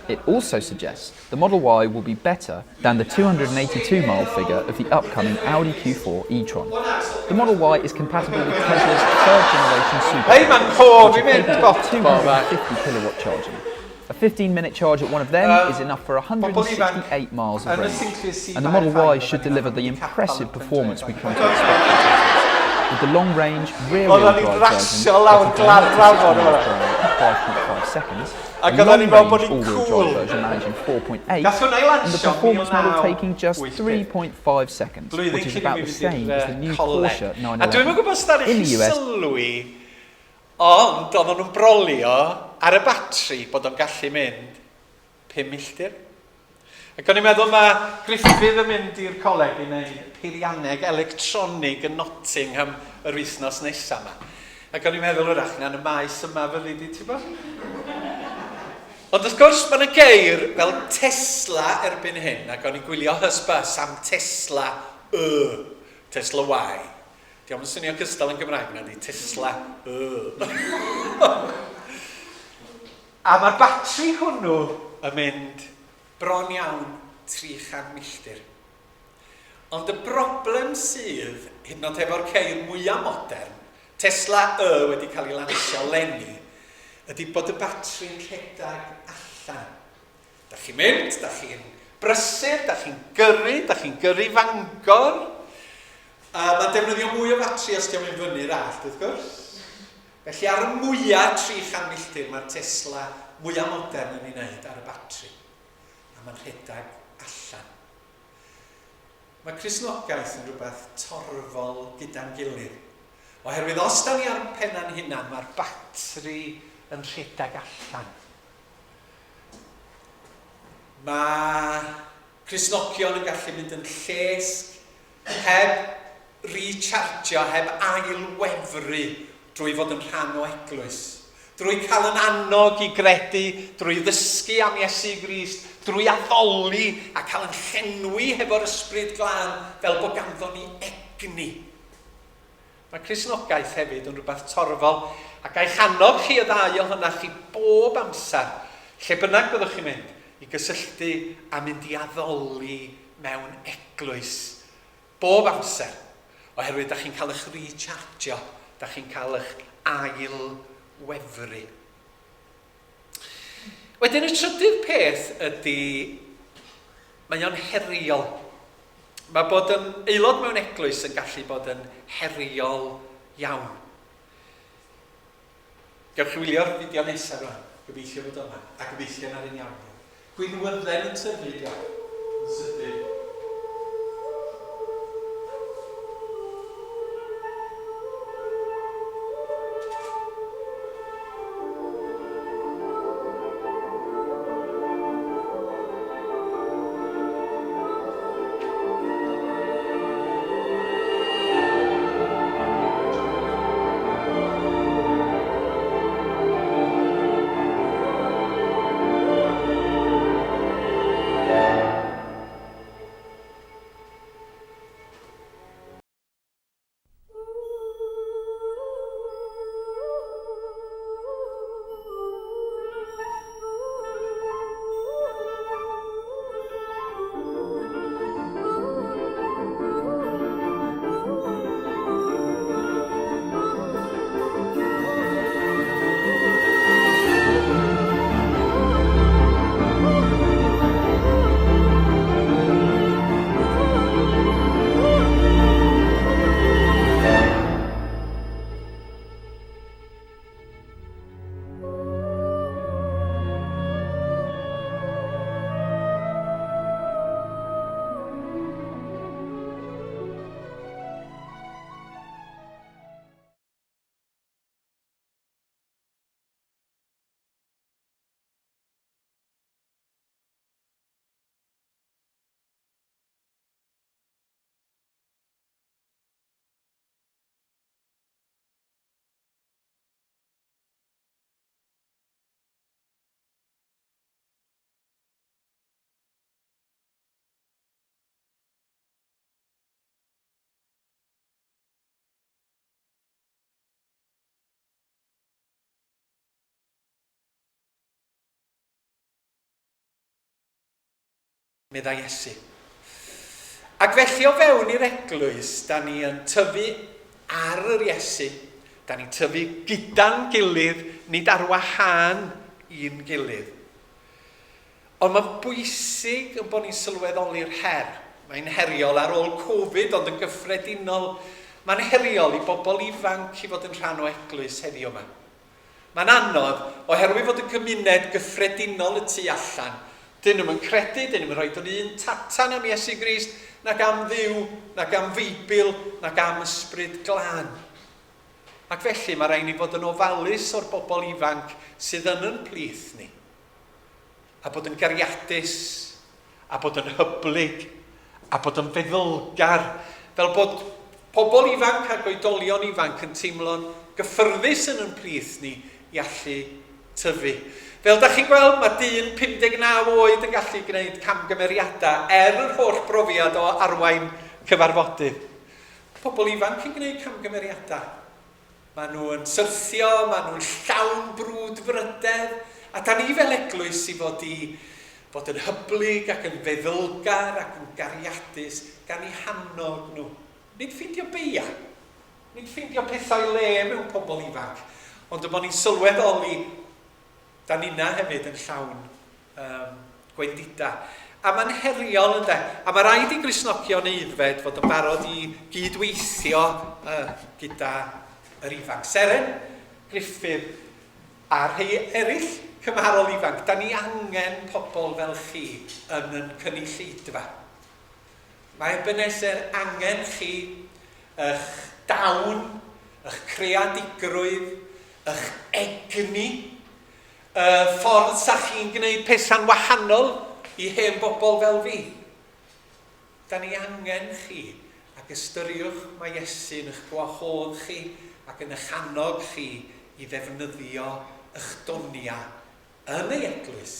It also suggests the Model Y will be better than the 282-mile figure of the upcoming Audi Q4 e-tron. The Model Y is compatible with Tesla's third-generation Hei, mae'n Supercharger, cof which i are mynd capable of bot bo 250 kilowatt charging. A 15-minute charge at one of them is enough for Pobl ifanc 168 miles of yn y range. Sinclair C5 And the Model Y ffair, should oedden ni'n deliver the mynd i capel impressive yn Pentre performance we Ifanc. come to expect from Tesla. With the long-range rear-wheel Oedden ni'n drive version rasio lawr getting glan 0 to drafod 60 miles o'na. per hour in 5.5 seconds, Ac the oedden ni'n meddwl bod long-range ni'n all-wheel cool. drive version managing 4.8, Gath hwnna ei and the lansio performance model taking just 1985. 3.5 seconds, Blwyddyn which is cyn i about mi the fynd same i'r as the new coleg. Porsche A dwi'm yn 911. gwybod os ddaru In chi the US, sylwi, ond oedden nhw'n brolio ar y batri bod o'n gallu mynd 5 milltir. Ac o'n i'n meddwl mae Gruffydd yn mynd i'r coleg i wneud peirianneg electronig yn Nottingham yr wythnos nesaf yma. Ac o'n i'n meddwl wrach na yn y maes yma fyddi di, ti'n bod? Ond wrth gwrs, mae yna geir fel Tesla erbyn hyn, ac o'n i'n gwylio hysbys am Tesla Y, Tesla Y. Dio'm yn swnio cystal yn Gymraeg na di Tesla Y. A mae'r batri hwnnw yn mynd bron iawn 300 milltir. Ond y broblem sydd, hyd yn oed efo'r ceir mwyaf modern, Tesla Y wedi cael ei lansio leni, ydy bod y batri'n rhedeg allan. Da chi'n mynd, da chi'n brysur, da chi'n gyrru, da chi'n gyrru Fangor. A mae'n defnyddio mwy o fatri os di'n mynd fyny'r allt, wrth gwrs. Felly ar y mwyaf 300 milltir mae'r Tesla mwyaf modern yn ei wneud ar y batri. a mae'n rhedeg allan. Mae Cristnogaeth yn rhywbeth torfol gyda'n gilydd. Oherwydd os da ni ar ein penna'n hunan, mae'r batri yn rhedeg allan. Mae Cristnogion yn gallu mynd yn llesg heb rechargio, heb ail-wefru drwy fod yn rhan o eglwys, drwy cael yn annog i gredu, drwy ddysgu am Iesu Grist, drwy addoli a cael yn llenwi hefo'r Ysbryd Glân fel bod ganddo ni egni. Mae Cristnogaeth hefyd yn rhywbeth torfol, ac a'i hannog chi y ddau ohonoch chi bob amser, lle bynnag byddwch chi'n mynd, i gysylltu a mynd i addoli mewn eglwys. Bob amser. Oherwydd da chi'n cael eich rechargio, da chi'n cael eich ail-wefru. Wedyn y trydydd peth ydy, mae o'n heriol. Mae bod yn aelod mewn eglwys yn gallu bod yn heriol iawn. Gewch chi wylio'r fideo nesaf rwan. Gobeithio fod o yma. A gobeithio na'r un iawn. Gwinwydden yn tyfu, diolch. Yn sydyn. Meddai Iesu. Ac felly o fewn i'r eglwys, da ni yn tyfu ar yr Iesu, da ni'n tyfu gyda'n gilydd, nid ar wahân i'n gilydd. Ond mae'n bwysig yn bod ni'n sylweddoli'r her. Mae'n heriol ar ôl Covid, ond yn gyffredinol, mae'n heriol i bobl ifanc i fod yn rhan o eglwys heddiw yma. Mae'n anodd, oherwydd fod y gymuned gyffredinol y tu allan, dyn nhw'm yn credu, dyn nhw'm yn rhoi yr un tatan am Iesu Grist, nag am Dduw, nag am Feibl, nag am Ysbryd Glân. Ac felly mae rhaid ni fod yn ofalus o'r bobl ifanc sydd yn yn plith ni. A bod yn gariadus, a bod yn hyblyg, a bod yn feddylgar, fel bod pobl ifanc ac oedolion ifanc yn teimlo'n gyffyrddus yn yn plith ni i allu tyfu. Fel da chi'n gweld, mae dyn 59 oed yn gallu gwneud camgymeriadau er yr holl brofiad o arwain cyfarfodydd. Pobl ifanc yn gwneud camgymeriadau. Maen nhw yn syrthio, maen nhw'n llawn brwdfrydedd, a da ni fel eglwys i fod i fod yn hyblyg ac yn feddylgar ac yn gariadus gan eu hannog nhw. Nid ffeindio beia, nid ffeindio pethau le mewn pobl ifanc, ond y bod ni'n sylweddoli da ninna hefyd yn llawn um, gwendida. A mae'n heriol ynde? A mae rhaid i Gristnogion aeddfed fod yn barod i gydweithio uh, gyda yr ifanc. Seren Griffith, a rhai eraill cymharol ifanc, da ni angen pobl fel chi yn yn cynulleidfa. Mae Ebenezer angen chi, eich dawn, eich creadigrwydd, eich egni, y ffordd sa chi'n gwneud pethau'n wahanol i hen bobl fel fi. Da ni angen chi, ac ystyriwch mae Iesu yn eich gwahodd chi ac yn eich annog chi i ddefnyddio eich doniau yn ei eglwys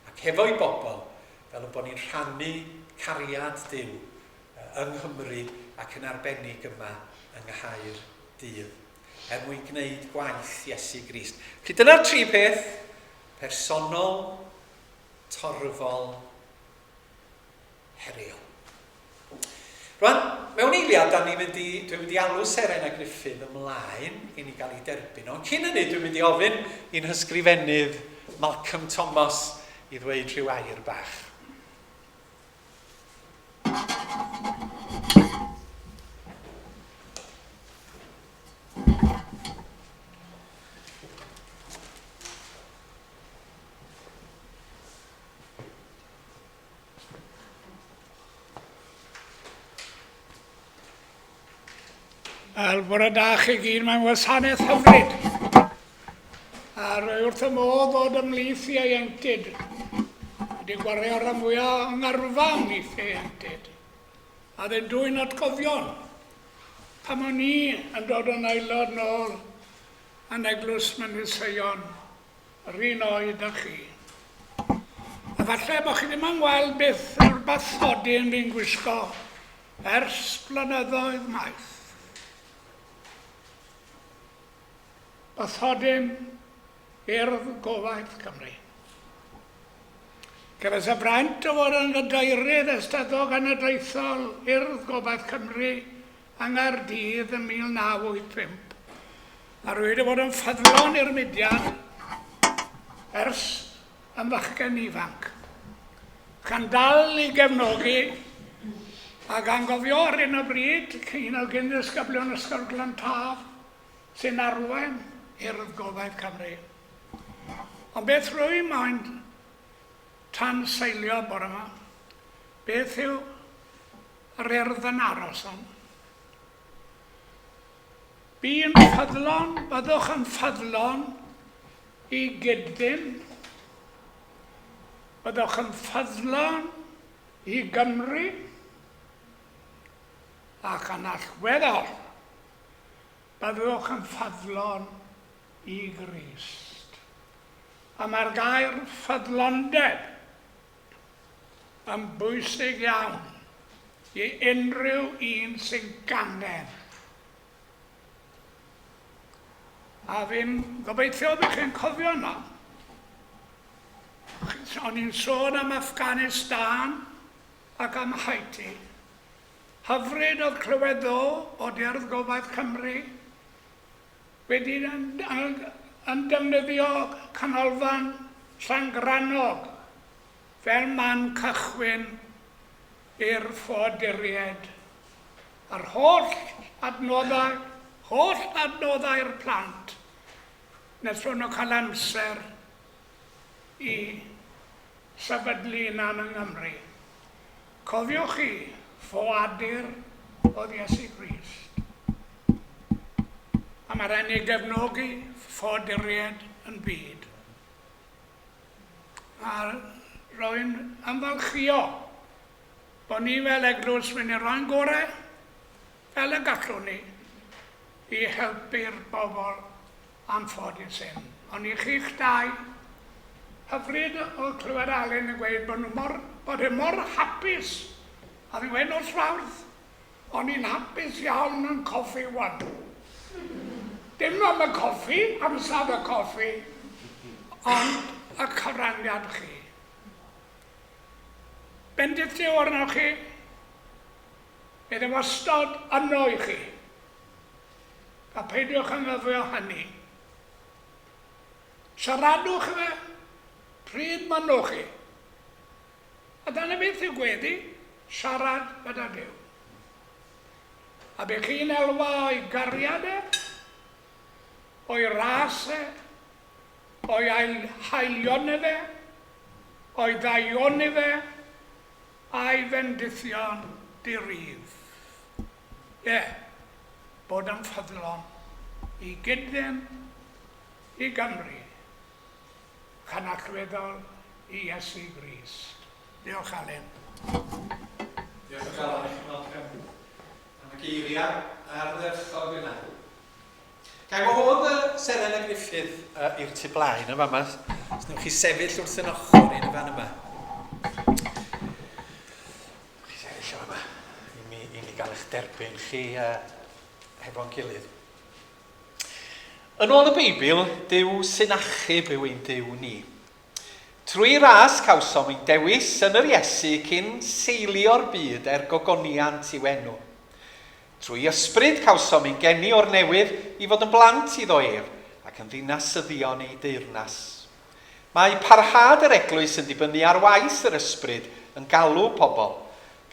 ac hefo'i bobl fel y bod ni'n rhannu cariad Duw yng Nghymru ac yn arbennig yma yng Nghaerdydd er mwyn gwneud gwaith Iesu Grist. Felly dyna'r tri peth, personol, torfol, heriol. Rwan, mewn eiliad, da ni'n mynd i, dwi'n mynd i alw Seren a Gruffydd ymlaen i ni gael ei derbyn. Ond cyn hynny, dwi'n mynd i ofyn i'n hysgrifennydd Malcolm Thomas i ddweud rhyw air bach. Wel, bore da chi gyd, mae'n wasanaeth hyfryd. A rwy wrth y modd fod ymhlith ieuenctid. Wedi gwario rhan fwyaf yng ngyrfa ymhlith ieuenctid. A dde dwy'n atgofion. Pan o'n i yn dod yn aelod nôl yn Eglwys Mynydd Seion, Yr un oed â chi. A falle bod chi ddim yn gweld beth yw'r bathodyn fi'n gwisgo ers blynyddoedd maith. Bathodyn Urdd Gobaith Cymru. Cefais y fraint o fod yn gadeirydd Eisteddfod Genedlaethol Urdd Gobaith Cymru yng Nghaerdydd yn 1985, a rwy wedi bod yn ffyddlon i'r mudiad ers yn fachgen ifanc, gan dal i gefnogi a gan gofio ar hyn o bryd un o gyn-ddisgyblion Ysgol Glantaf sy'n arwain Urdd Gobaith Cymru. Ond beth rwy moyn tanseilio bore yma, beth yw yr urdd yn aros am. Bu'n ffyddlon, byddwch yn ffyddlon i gyd-fynd. Byddwch yn ffyddlon i Gymru ac yn allweddol, byddwch yn ffyddlon i Grist. A mae'r gair ffyddlondeb yn bwysig iawn i unrhyw un sy'n gangen. A fi'n gobeithio bych chi'n cofio yna. O'n i'n sôn am Afghanistan ac am Haiti. Hyfryd oedd clywed ddo bod Urdd Gobaith Cymru wedi yn, yn, yn defnyddio canolfan Llangrannog fel man cychwyn i'r ffoaduriaid a'r holl adnoddau, holl adnoddau'r plant, nes bod nhw'n cael amser i sefydlu hunan yng Nghymru. Cofiwch chi, ffoadur oedd Iesu Grist. A mae rhaid ni gefnogi ffoaduriaid yn byd. A rwy'n ymfalchïo bod ni fel eglwys mynd i roi'n gorau fel y gallwn ni i helpu'r bobl anffodus hyn. Ond i chi'ch dau, hyfryd oedd clywed Alun yn gweud bod nhw mor, bod e mor hapus. A fi'n gweud nos Fawrth, o'n i'n hapus iawn yn Coffi One. Dim am y coffi, ansawdd y coffi, ond y cyfraniad chi. Bendith Duw arnoch chi, bydd e wastad yno i chi. A peidiwch anghofio hynny. Siaradwch fe pryd mynnwch chi. A dyna beth yw gweddi, siarad gyda Duw. A be chi'n elwa o'i gariad e, o'i ras e, O'i haelioni fe, o'i ddaioni fe, a'i fendithion di-rif. Ie, bod yn ffyddlon i gyd-ddim, i Gymru, chan allweddol i Iesu Grist. Diolch Alun. Diolch o galon i chi Malcolm am y geiriau ardderchog yna. Ga i wahodd y Seren a Gruffydd uh, i'r tu blaen yn fama. Os newch chi sefyll wrth yn ochr i yn y fan yma. Chi sefyll yn fama i mi, i mi gael eich derbyn chi uh, hefo'n gilydd. Yn ôl y Beibl, Duw sy'n achub yw ein Duw ni. Trwy ras cawsom ein dewis yn yr Iesu cyn seilio'r byd er gogoniant i'w enw. Trwy Ysbryd cawsom ein geni o'r newydd i fod yn blant iddo ef, ac yn ddinasyddion ei deyrnas. Mae parhad yr eglwys yn dibynnu ar waith yr Ysbryd yn galw pobl,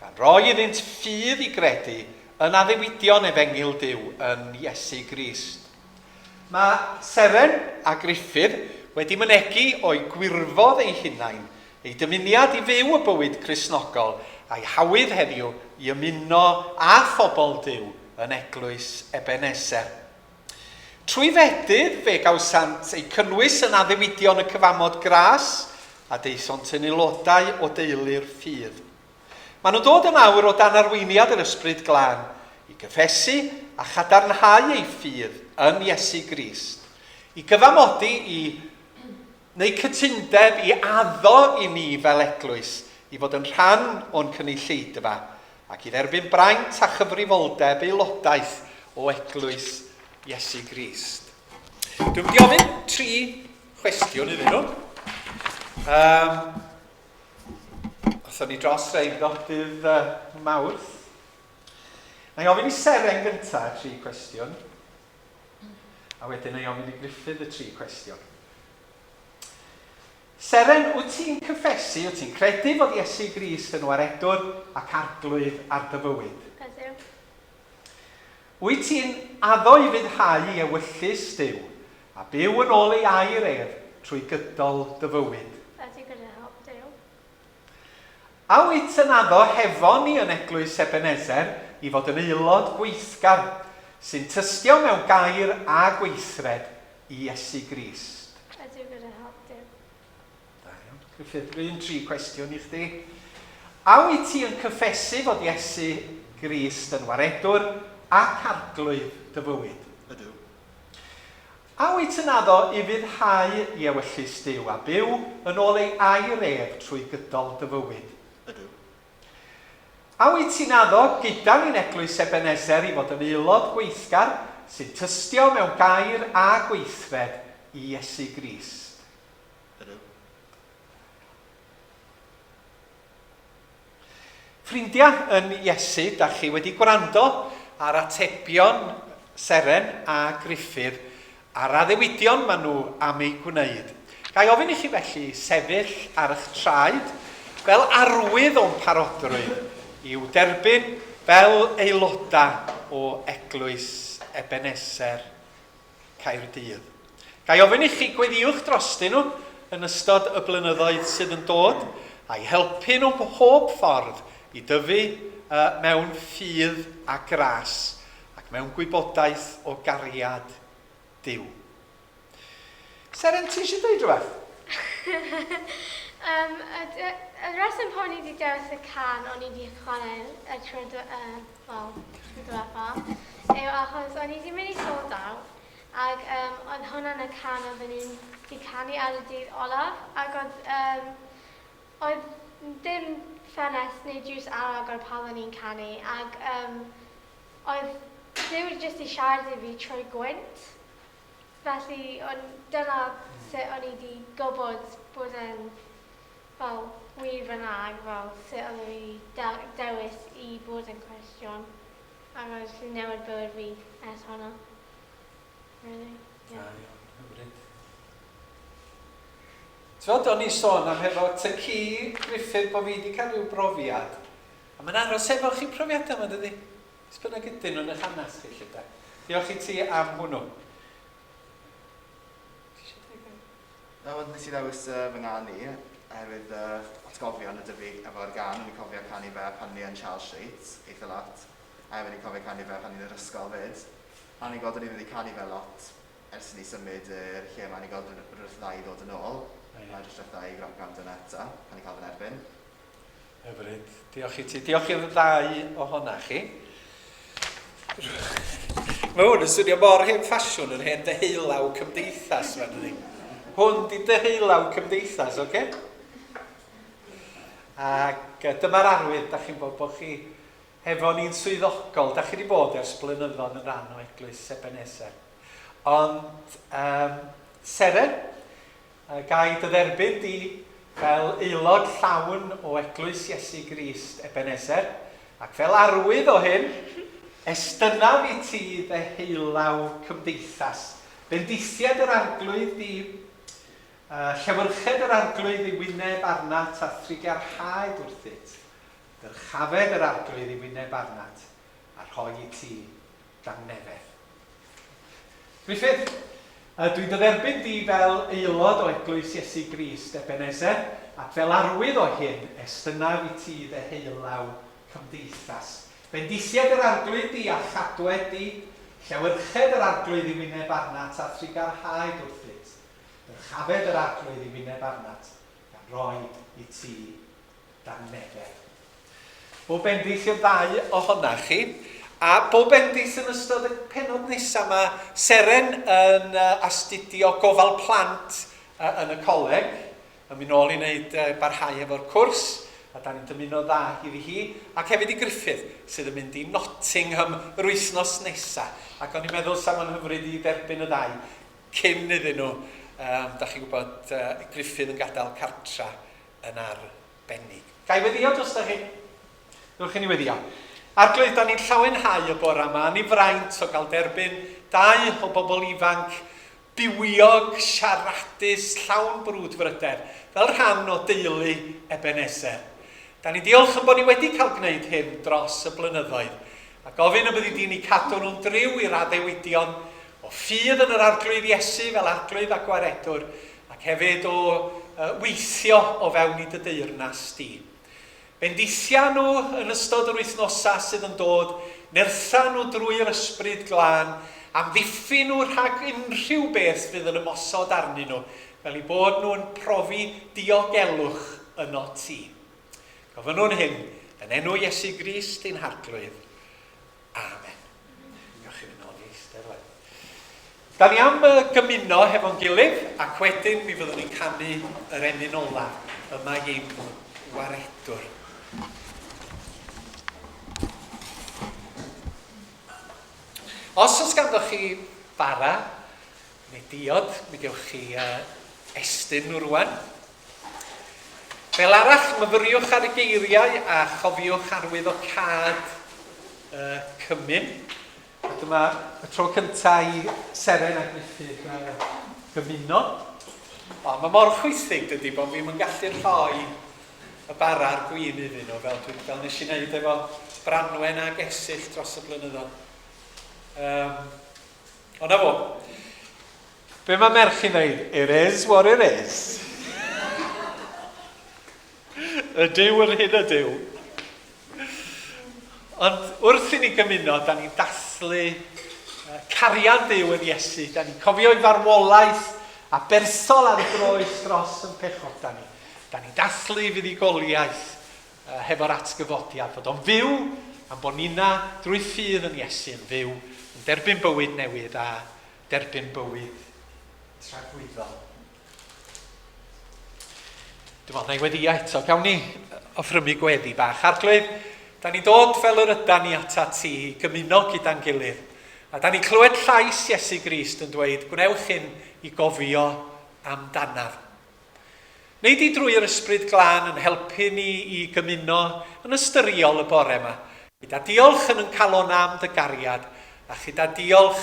gan roi iddynt ffydd i gredu yn addewidion Efengyl Duw yn Iesu Grist. Mae Seren a Gruffydd wedi mynegi o'u gwirfodd eu hunain eu dymuniad i fyw y bywyd Cristnogol a'u hawydd heddiw i ymuno â phobl Duw yn Eglwys Ebeneser. Trwy fedydd fe gawsant eu cynnwys yn addewidion y Cyfamod Gras a daethont yn aelodau o deulu'r ffydd. Maen nhw'n dod yn awr o dan arweiniad yr Ysbryd Glân i gyffesu a chadarnhau eu ffydd yn Iesu Grist, i gyfamodi i wneud cytundeb i addo i ni fel eglwys i fod yn rhan o'n cynulleidfa ac i dderbyn braint a chyfrifoldeb aelodaeth o eglwys Iesu Grist. Dwi'n mynd i ofyn tri chwestiwn iddyn nhw. Um, Athon ni dros rei ddodydd uh, Mawrth. Na i ofyn i Seren gyntaf y tri cwestiwn, a wedyn na i ofyn i Gruffydd y tri cwestiwn. Seren, wyt ti'n cyffesu, wyt ti'n credu fod Iesu Grist yn waredwr ac arglwydd ar dy fywyd? Ydw. Wyt ti'n addo i fuddhau i ewyllys Duw a byw yn ôl ei air ef trwy gydol dy fywyd? Ydy gyda help Duw. A wyt yn addo hefo ni yn Eglwys Ebenezer i fod yn aelod gweithgar sy'n tystio mewn gair a gweithred i Iesu Grist? Ydw gyda help Duw. Da iawn. Gruffydd, yr un tri cwestiwn i chdi. A wyt ti yn cyffesu fod Iesu Grist yn waredwr ac arglwydd dy fywyd? Ydw. A wyt yn addo ufuddhau i ewyllys Duw a byw yn ôl ei air ef trwy gydol dy fywyd? Ydw. A wyt ti'n addo gyda ni'n Eglwys Ebenezer i fod yn aelod gweithgar sy'n tystio mewn gair a gweithred i Iesu Grist? Ydw. Ffrindiau yn Iesu, da chi wedi gwrando ar atebion Seren a Gruffydd a'r addewidion maen nhw am eu gwneud. Ga i ofyn i chi felly sefyll ar eich traed fel arwydd o'n parodrwydd i'w derbyn fel aelodau o Eglwys Ebeneser Caerdydd. Ga i ofyn i chi gweddïwch drostyn nhw yn ystod y blynyddoedd sydd yn dod, a'u helpu nhw mhob ffordd i dyfu uh, mewn ffydd a gras ac mewn gwybodaeth o gariad Duw. Seren, ti eisiau dweud rhywbeth? um, y, y, y reswm pan o'n i wedi dewis y can o'n i wedi chwarae y tro, uh, wel, tro diwetha, yw achos o'n i wedi mynd i Sold Out, ac um, oedd hwnna'n y can oedden ni'n wedi canu ar y dydd olaf, ac oedd, um, oedd dim ffenest neu drws ar agor pan oedden ni'n canu, ac um, oedd Duw jyst i siarad i fi trwy gwynt. Felly, on, dyna sut o'n i wedi gwybod bod e'n fel wir fyna ac fel sut oeddwn i wedi dewis i bod yn Cristion. Ac oedd jyst yn newid bywyd fi ers hwnna. Really, yeah. Da iawn, hyfryd. Ti'n o'n i sôn am hefo ty ci Gruffydd bod fi wedi cael rhyw brofiad. A mae'n aros efo chi profiadau yma, dydy? Beth bynnag ydyn nhw yn eich hanes chi, lle da. Diolch i ti am hwnnw. Ti eisiau dweud gair? Na, wel, nes i ddewis uh, fy ngân i, oherwydd uh, atgofion y dyfu efo'r gan. O'n i'n cofio canu fe pan ni yn Charles Street, eitha lot. A hefyd o'n i'n cofio canu fe pan ni'n yr ysgol fyd. A o'n i'n gweld o'n i wedi canu fe lot ers i ni symud i'r lle yma. O'n i'n gweld rhywbeth dda i ddod yn ôl. A jyst rhywbeth dda i gwrando yna eto, pan i'n cael fy nerbyn. Hyfryd. Diolch i ti. Diolch i'r ddau ohona chi. Mae hwn yn swnio mor hen ffasiwn yr hen ddeheulaw cymdeithas yma, dydy. Hwn di deheulaw cymdeithas, oce? Okay? Ac dyma'r arwydd, da chi'n bod bod chi hefo ni'n swyddogol. Da chi wedi bod ers blynyddoedd yn rhan o Eglwys Ebenezer. Ond, um, Seren, Ga i dy dderbyn di fel aelod llawn o Eglwys Iesu Grist Ebenezer, ac fel arwydd o hyn, estynnaf i ti ddeheulaw cymdeithas. Bendithied yr Arglwydd di, llewyrched yr Arglwydd ei wyneb arnat a thrugarhaed wrthyt. Dyrchafed yr Arglwydd ei wyneb arnat a rhoi i ti dangnefedd. Griffith, dwi'n dy dderbyn di fel aelod o Eglwys Iesu Grist Ebenezer, ac fel arwydd o hyn, estynnaf i ti ddeheulaw cymdeithas. Bendithied yr Arglwydd di a chadwed di, llewyrched yr Arglwydd i wyneb arnat a thrugarhaed wrthyt. Dyrchafed yr Arglwydd i wyneb arnat, gan roi i ti dangnefedd. Bob bendith i'r ddau ohonach chi. A bob bendith yn ystod y penod nesaf. Mae Seren yn astudio gofal plant yn y coleg. Yn mynd nôl i wneud barhau efo'r cwrs. A da ni'n dymuno dda iddi hi. Ac hefyd i Griffith, sydd yn mynd i Nottingham yr wythnos nesaf. Ac o'n i'n meddwl sa fo'n hyfryd i dderbyn y ddau cyn iddyn nhw, um, da chi'n gwybod, uh, Griffith yn gadael cartra yn arbennig. Ga i weddio drostoch chi? Newch i ni weddio. Arglwydd, da ni'n llawenhau y bore yma, ni fraint o gael derbyn dau o bobl ifanc bywiog, siaradus, llawn brwdfrydedd, fel rhan o deulu Ebenezer. Da ni'n diolch yn bod ni wedi cael gwneud hyn dros y blynyddoedd, a gofyn y byddi di'n eu cadw nhw'n driw i'r addewidion o ffydd yn yr Arglwydd Iesu fel Arglwydd a Gwaredwr, ac hefyd o weithio o fewn i dy deyrnas di. Bendithia nhw yn ystod yr wythnosau sydd yn dod, nertha nhw drwy'r Ysbryd Glân, amddiffyn nhw rhag unrhyw beth fydd yn ymosod arnyn nhw, fel eu bod nhw'n profi diogelwch ynot ti. Gofynnwn hyn yn enw Iesu Grist ein Harglwydd. Amen. Diolch i fynd nôl i eistedd rwan. Da ni am gymuno hefo'n gilydd ac wedyn mi fyddwn ni'n canu yr emyn ola yma i'm waredwr. Os oes ganddo chi bara neu diod, mi gewch chi estyn nhw rwan. Fel arall, myfyriwch ar y geiriau a chofiwch arwyddocâd y cymun. A dyma y tro cyntaf i Seren a Gruffydd gymuno. O, mae mor chwithig, dydy, bod fi'm yn gallu rhoi y bara a'r gwin iddyn nhw, fel, dwi, fel nes i wneud efo Branwen ag Esyllt dros y blynyddoedd. Um, ond na fo. Be mae merch i'n dweud? It is what it is. Ydyw yr hyn ydyw. Ond wrth i ni gymuno, da ni'n dathlu cariad Duw yn Iesu. Da ni'n cofio ei farwolaeth a bersol ar y groes dros yn pechoda ni. Da ni'n dathlu fuddugoliaeth hefo'r atgyfodiad, fod o'n fyw, a'n bod nina drwy ffydd yn Iesu yn fyw, yn derbyn bywyd newydd a derbyn bywyd tragwyddol. Dwi'n meddwl, na i weddio eto. Gawn ni offrymu gweddi bach. Arglwydd, da ni'n dod fel yr yda ni ata ti i gymuno gyda'n gilydd. A da ni'n clywed llais Iesu Grist yn dweud, gwnewch hyn i gofio amdanaf. Wnei di drwy yr Ysbryd Glân yn helpu ni i gymuno yn ystyriol y bore yma, gyda diolch yn yn calon am dy gariad, a chyda diolch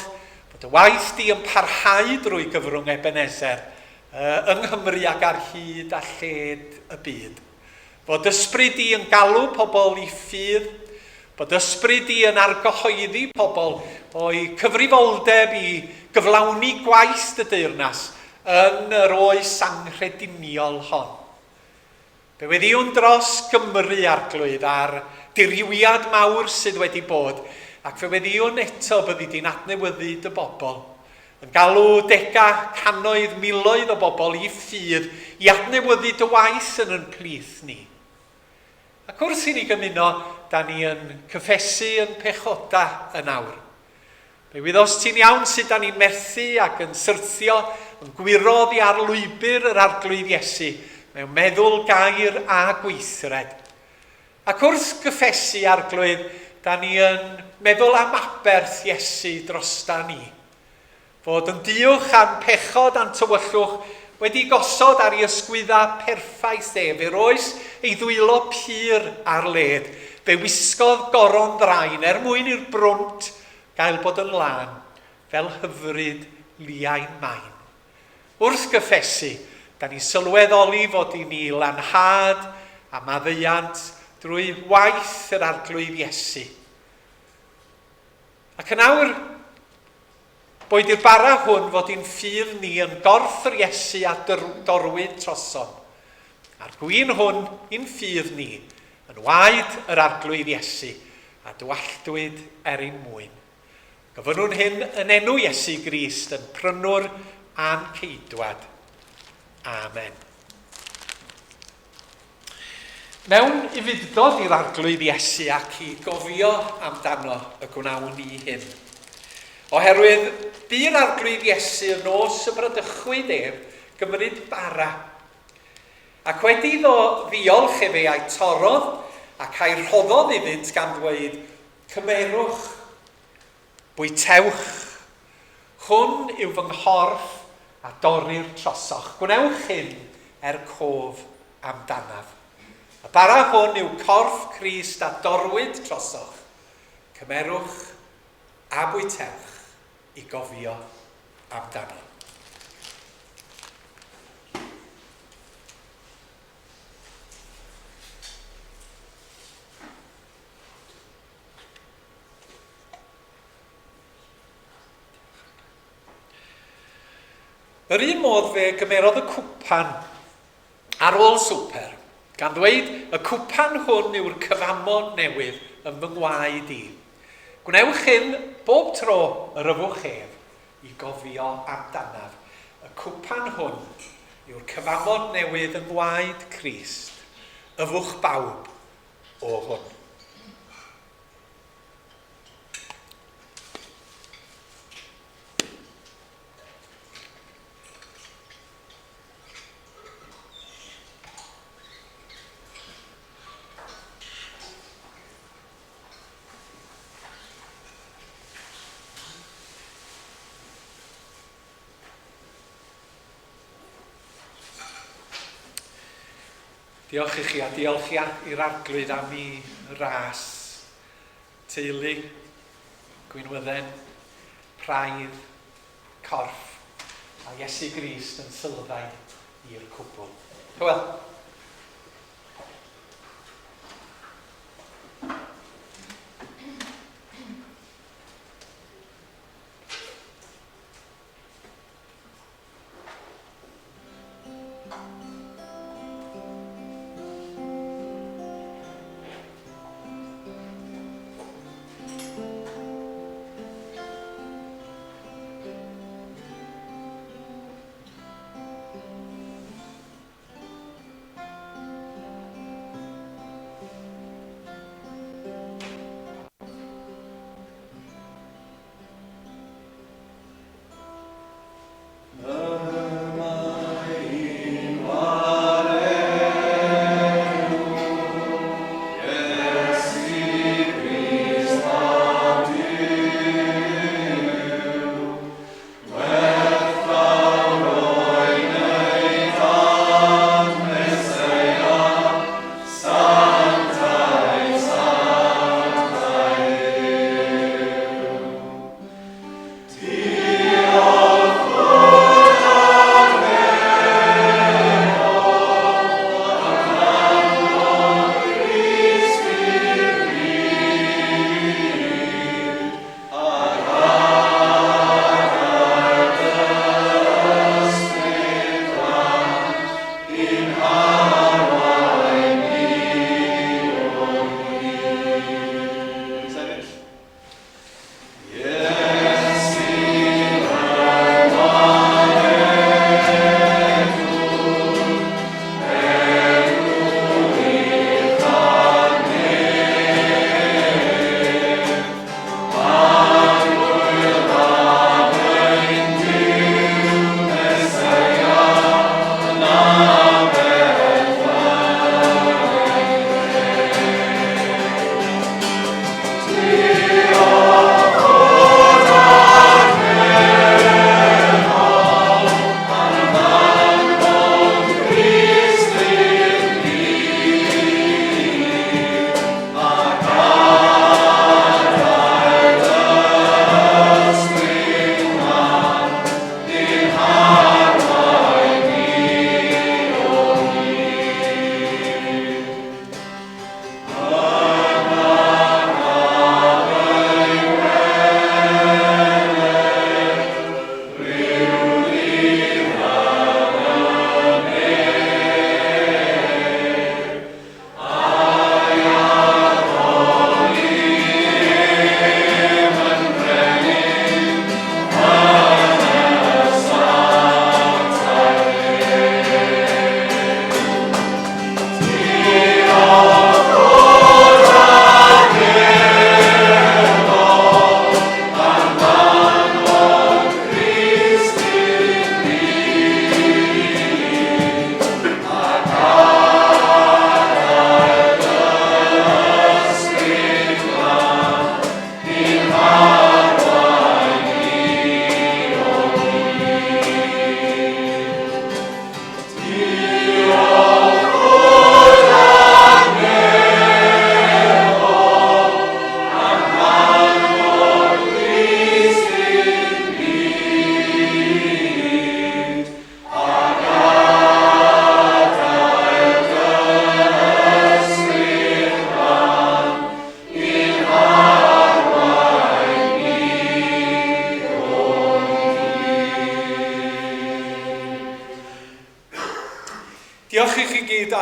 bod dy waith di yn parhau drwy gyfrwng Ebenezer yng Nghymru ac ar hyd a lled y byd. Fod ysbryd di yn galw pobl i ffydd, bod ysbryd di yn argyhoeddi pobl o'u cyfrifoldeb i gyflawni gwaith dy deyrnas. yn yr oes anghrediniol hon. Fe weddïwn dros Gymru, Arglwydd, a'r dirywiad mawr sydd wedi bod, ac fe weddïwn eto byddi di'n adnewyddu dy bobl, yn galw dega, cannoedd, miloedd o bobl i ffydd, i adnewyddu dy waith yn yn plith ni. Ac wrth i ni gymuno, da ni yn cyffesu yn pechoda yn awr. Fe wyddost ti'n iawn sut da ni'n methu ac yn syrthio, yn gwyro oddi ar lwybr yr Arglwydd Iesu, mewn meddwl, gair a gweithred. Ac wrth gyffesu, Arglwydd, da ni yn meddwl am aberth Iesu drosta ni. Fod yn diwch a'n pechod a'n tywyllwch wedi gosod ar ei ysgwydda perffaith ef, fe roes ei ddwylo pur ar led, fe wisgodd goron ddrain er mwyn i'r brwnt gael bod yn lân, fel hyfryd liain main. Wrth gyffesu, da ni sylweddoli fod i ni lanhad a maddeuant drwy waith yr Arglwydd Iesu. Ac yn awr, boed i'r bara hwn fod i'n ffydd ni yn gorff yr Iesu a dorwyd trosom, a'r gwin hwn i'n ffydd ni yn waed yr Arglwydd Iesu a dywalltwyd er ein mwyn. Gofynnwn hyn yn enw Iesu Grist, yn prynwr a'n ceidwad. Amen. Mewn ufudd-dod i'r Arglwydd Iesu ac i gofio amdano y gwnawn ni hyn. Oherwydd bu'r Arglwydd Iesu y nos y bradychwyd ef gymryd bara. Ac wedi iddo ddiolch efe a'i torrodd ac a'i rhoddodd iddynt gan ddweud, Cymerwch, bwytewch, hwn yw fy nghorff a dorrir trosoch. Gwnewch hyn er cof amdanaf. Y bara hwn yw corff Crist a dorrwyd trosoch. Cymerwch a bwytewch i gofio amdano. Yr un modd fe gymerodd y cwpan ar ôl swper, gan ddweud, y cwpan hwn yw'r cyfamod newydd yn fy ngwaed i. Gwnewch hyn bob tro yr yfwch ef i gofio amdanaf. Y cwpan hwn yw'r cyfamod newydd yng ngwaed Crist. Yfwch bawb o hwn. Diolch i chi a diolch i'r Arglwydd am ei ras. Teulu, gwinwydden, praidd, corff, a Iesu Grist yn sylfaen i'r cwbl. Hywel.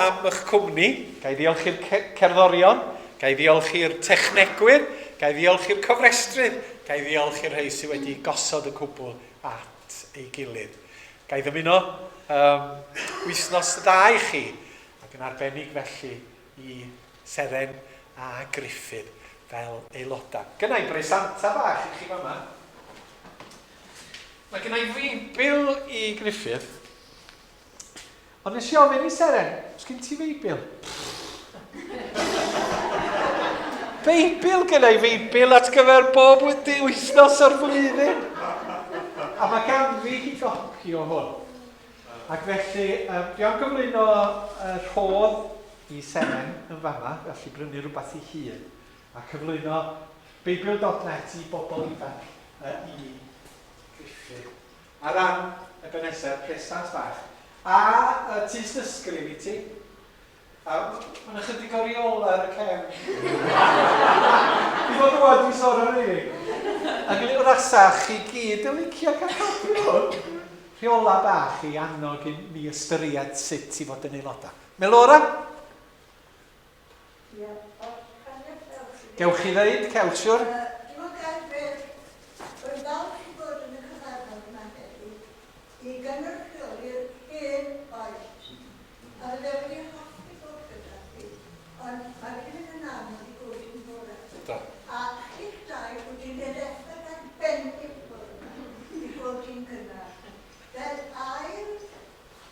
am eich cwmni. Ga i ddiolch i'r cerddorion, ga i ddiolch i'r technegwyr, ga i ddiolch i'r cofrestrydd, ga i ddiolch i'r rhai sydd wedi gosod y cwbl at ei gilydd. Ga i ddymuno um, wythnos dda i chi, ac yn arbennig felly i Seren a Gruffydd fel aelodau. Gynna i bresanta bach i chi fama. Mae gynna i Feibl i Gruffydd. Ond nes i ofyn i Seren, os gen ti Feibl? Beibl gynna i Feibl at gyfer bob wythnos o'r flwyddyn. A mae ganddi hi gopi o hwn. Ac felly, um, dwi am gyflwyno uh, rhodd i Seren yn fama, felly brynu rhywbeth i hun, a cyflwyno Beibl.net i bobl ifanc uh, i Griffith. Ar ran Ebenezer, presant bach. A y tystysgrif i ti. A mae'n ychydig o reola ar y cefn. I fod rwan dwi'n sôn am rheini. Ac yn wrasach chi gyd yn licio cael copi o hwn. Rheola bach i annog i ni ystyried sut i fod yn aelodau. Melora? Gewch chi ddeud, cewch siwr. Dim ond gair byr. Rwy'n falch i fod yn y cyfarfod yma heddiw i gynrychioli'r hen oed. A fydde wedi hoffi bod gyda chi, ond mae wedi mynd yn anodd i godi'n bore. Do. A chi'ch dau wedi gwneud effaith arbennig bore 'ma i godi'n gynnar. Fel ail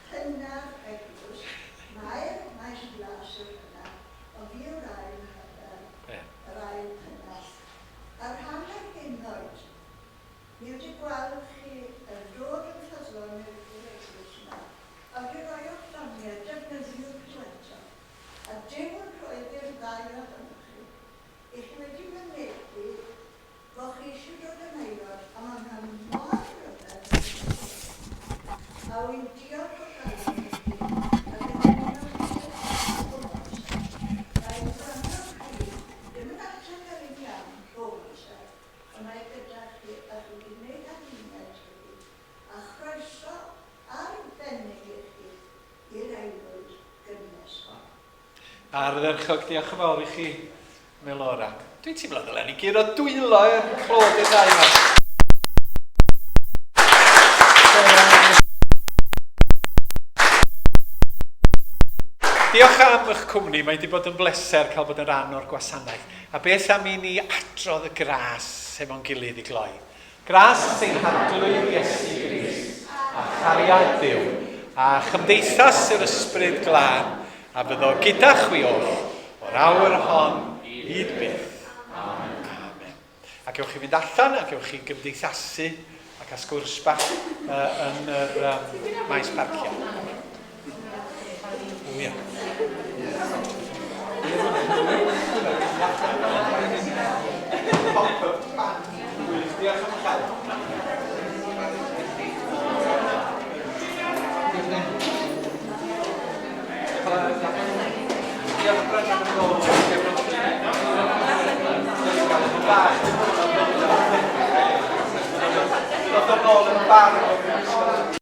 Cynnar Eglwys, mae'r Maes Glas yw'r hynaf, ond fi yw'r ail yr ail hynaf. A'r rhan ar henoed, ni wedi gweld chi yn dod yn ffyddlon i'r eglwys yma, a wedi rhoi o'ch doniau, defnyddiwch nhw eto. A Duw yn rhoi i'r ddau ohonoch chi. I chi wedi mynegi Bo chi eisiau dod yn aelod, a ma' hwnna mor rhyfedd yn y byd. A wy'n diolch o galon i chi, ac yn dymuno chi bob amser. Mae gwrando chi ddim yn ateb yr un iawn bob amser, ond mae e gyda chi a chi wedi gwneud adduned i fi, a chroeso arbennig i chi i'r aelwyd gynnes hon. Ardderchog, diolch yn fawr i chi, Melora. Dwi'n teimlo ddylen ni guro dwylo er clod i'r ddau yma. Diolch am eich cwmni, mae wedi bod yn bleser cael bod yn rhan o'r gwasanaeth. A beth am i ni adrodd y gras hefo'n gilydd i gloi? Gras ein Harglwydd Iesu Grist, a chariad Duw, a chymdeithas yr Ysbryd Glân, a fyddo gyda chwi oll, o'r awr hon hyd byth. Amen. A gewch chi fynd allan a gewch chi gymdeithasu a cael sgwrs bach yn yr maes parcio. O ia. Pop-up band. Gwych, diolch am y llaw. Diolch Brennan am ddod. Dod o'n ôl yn barod.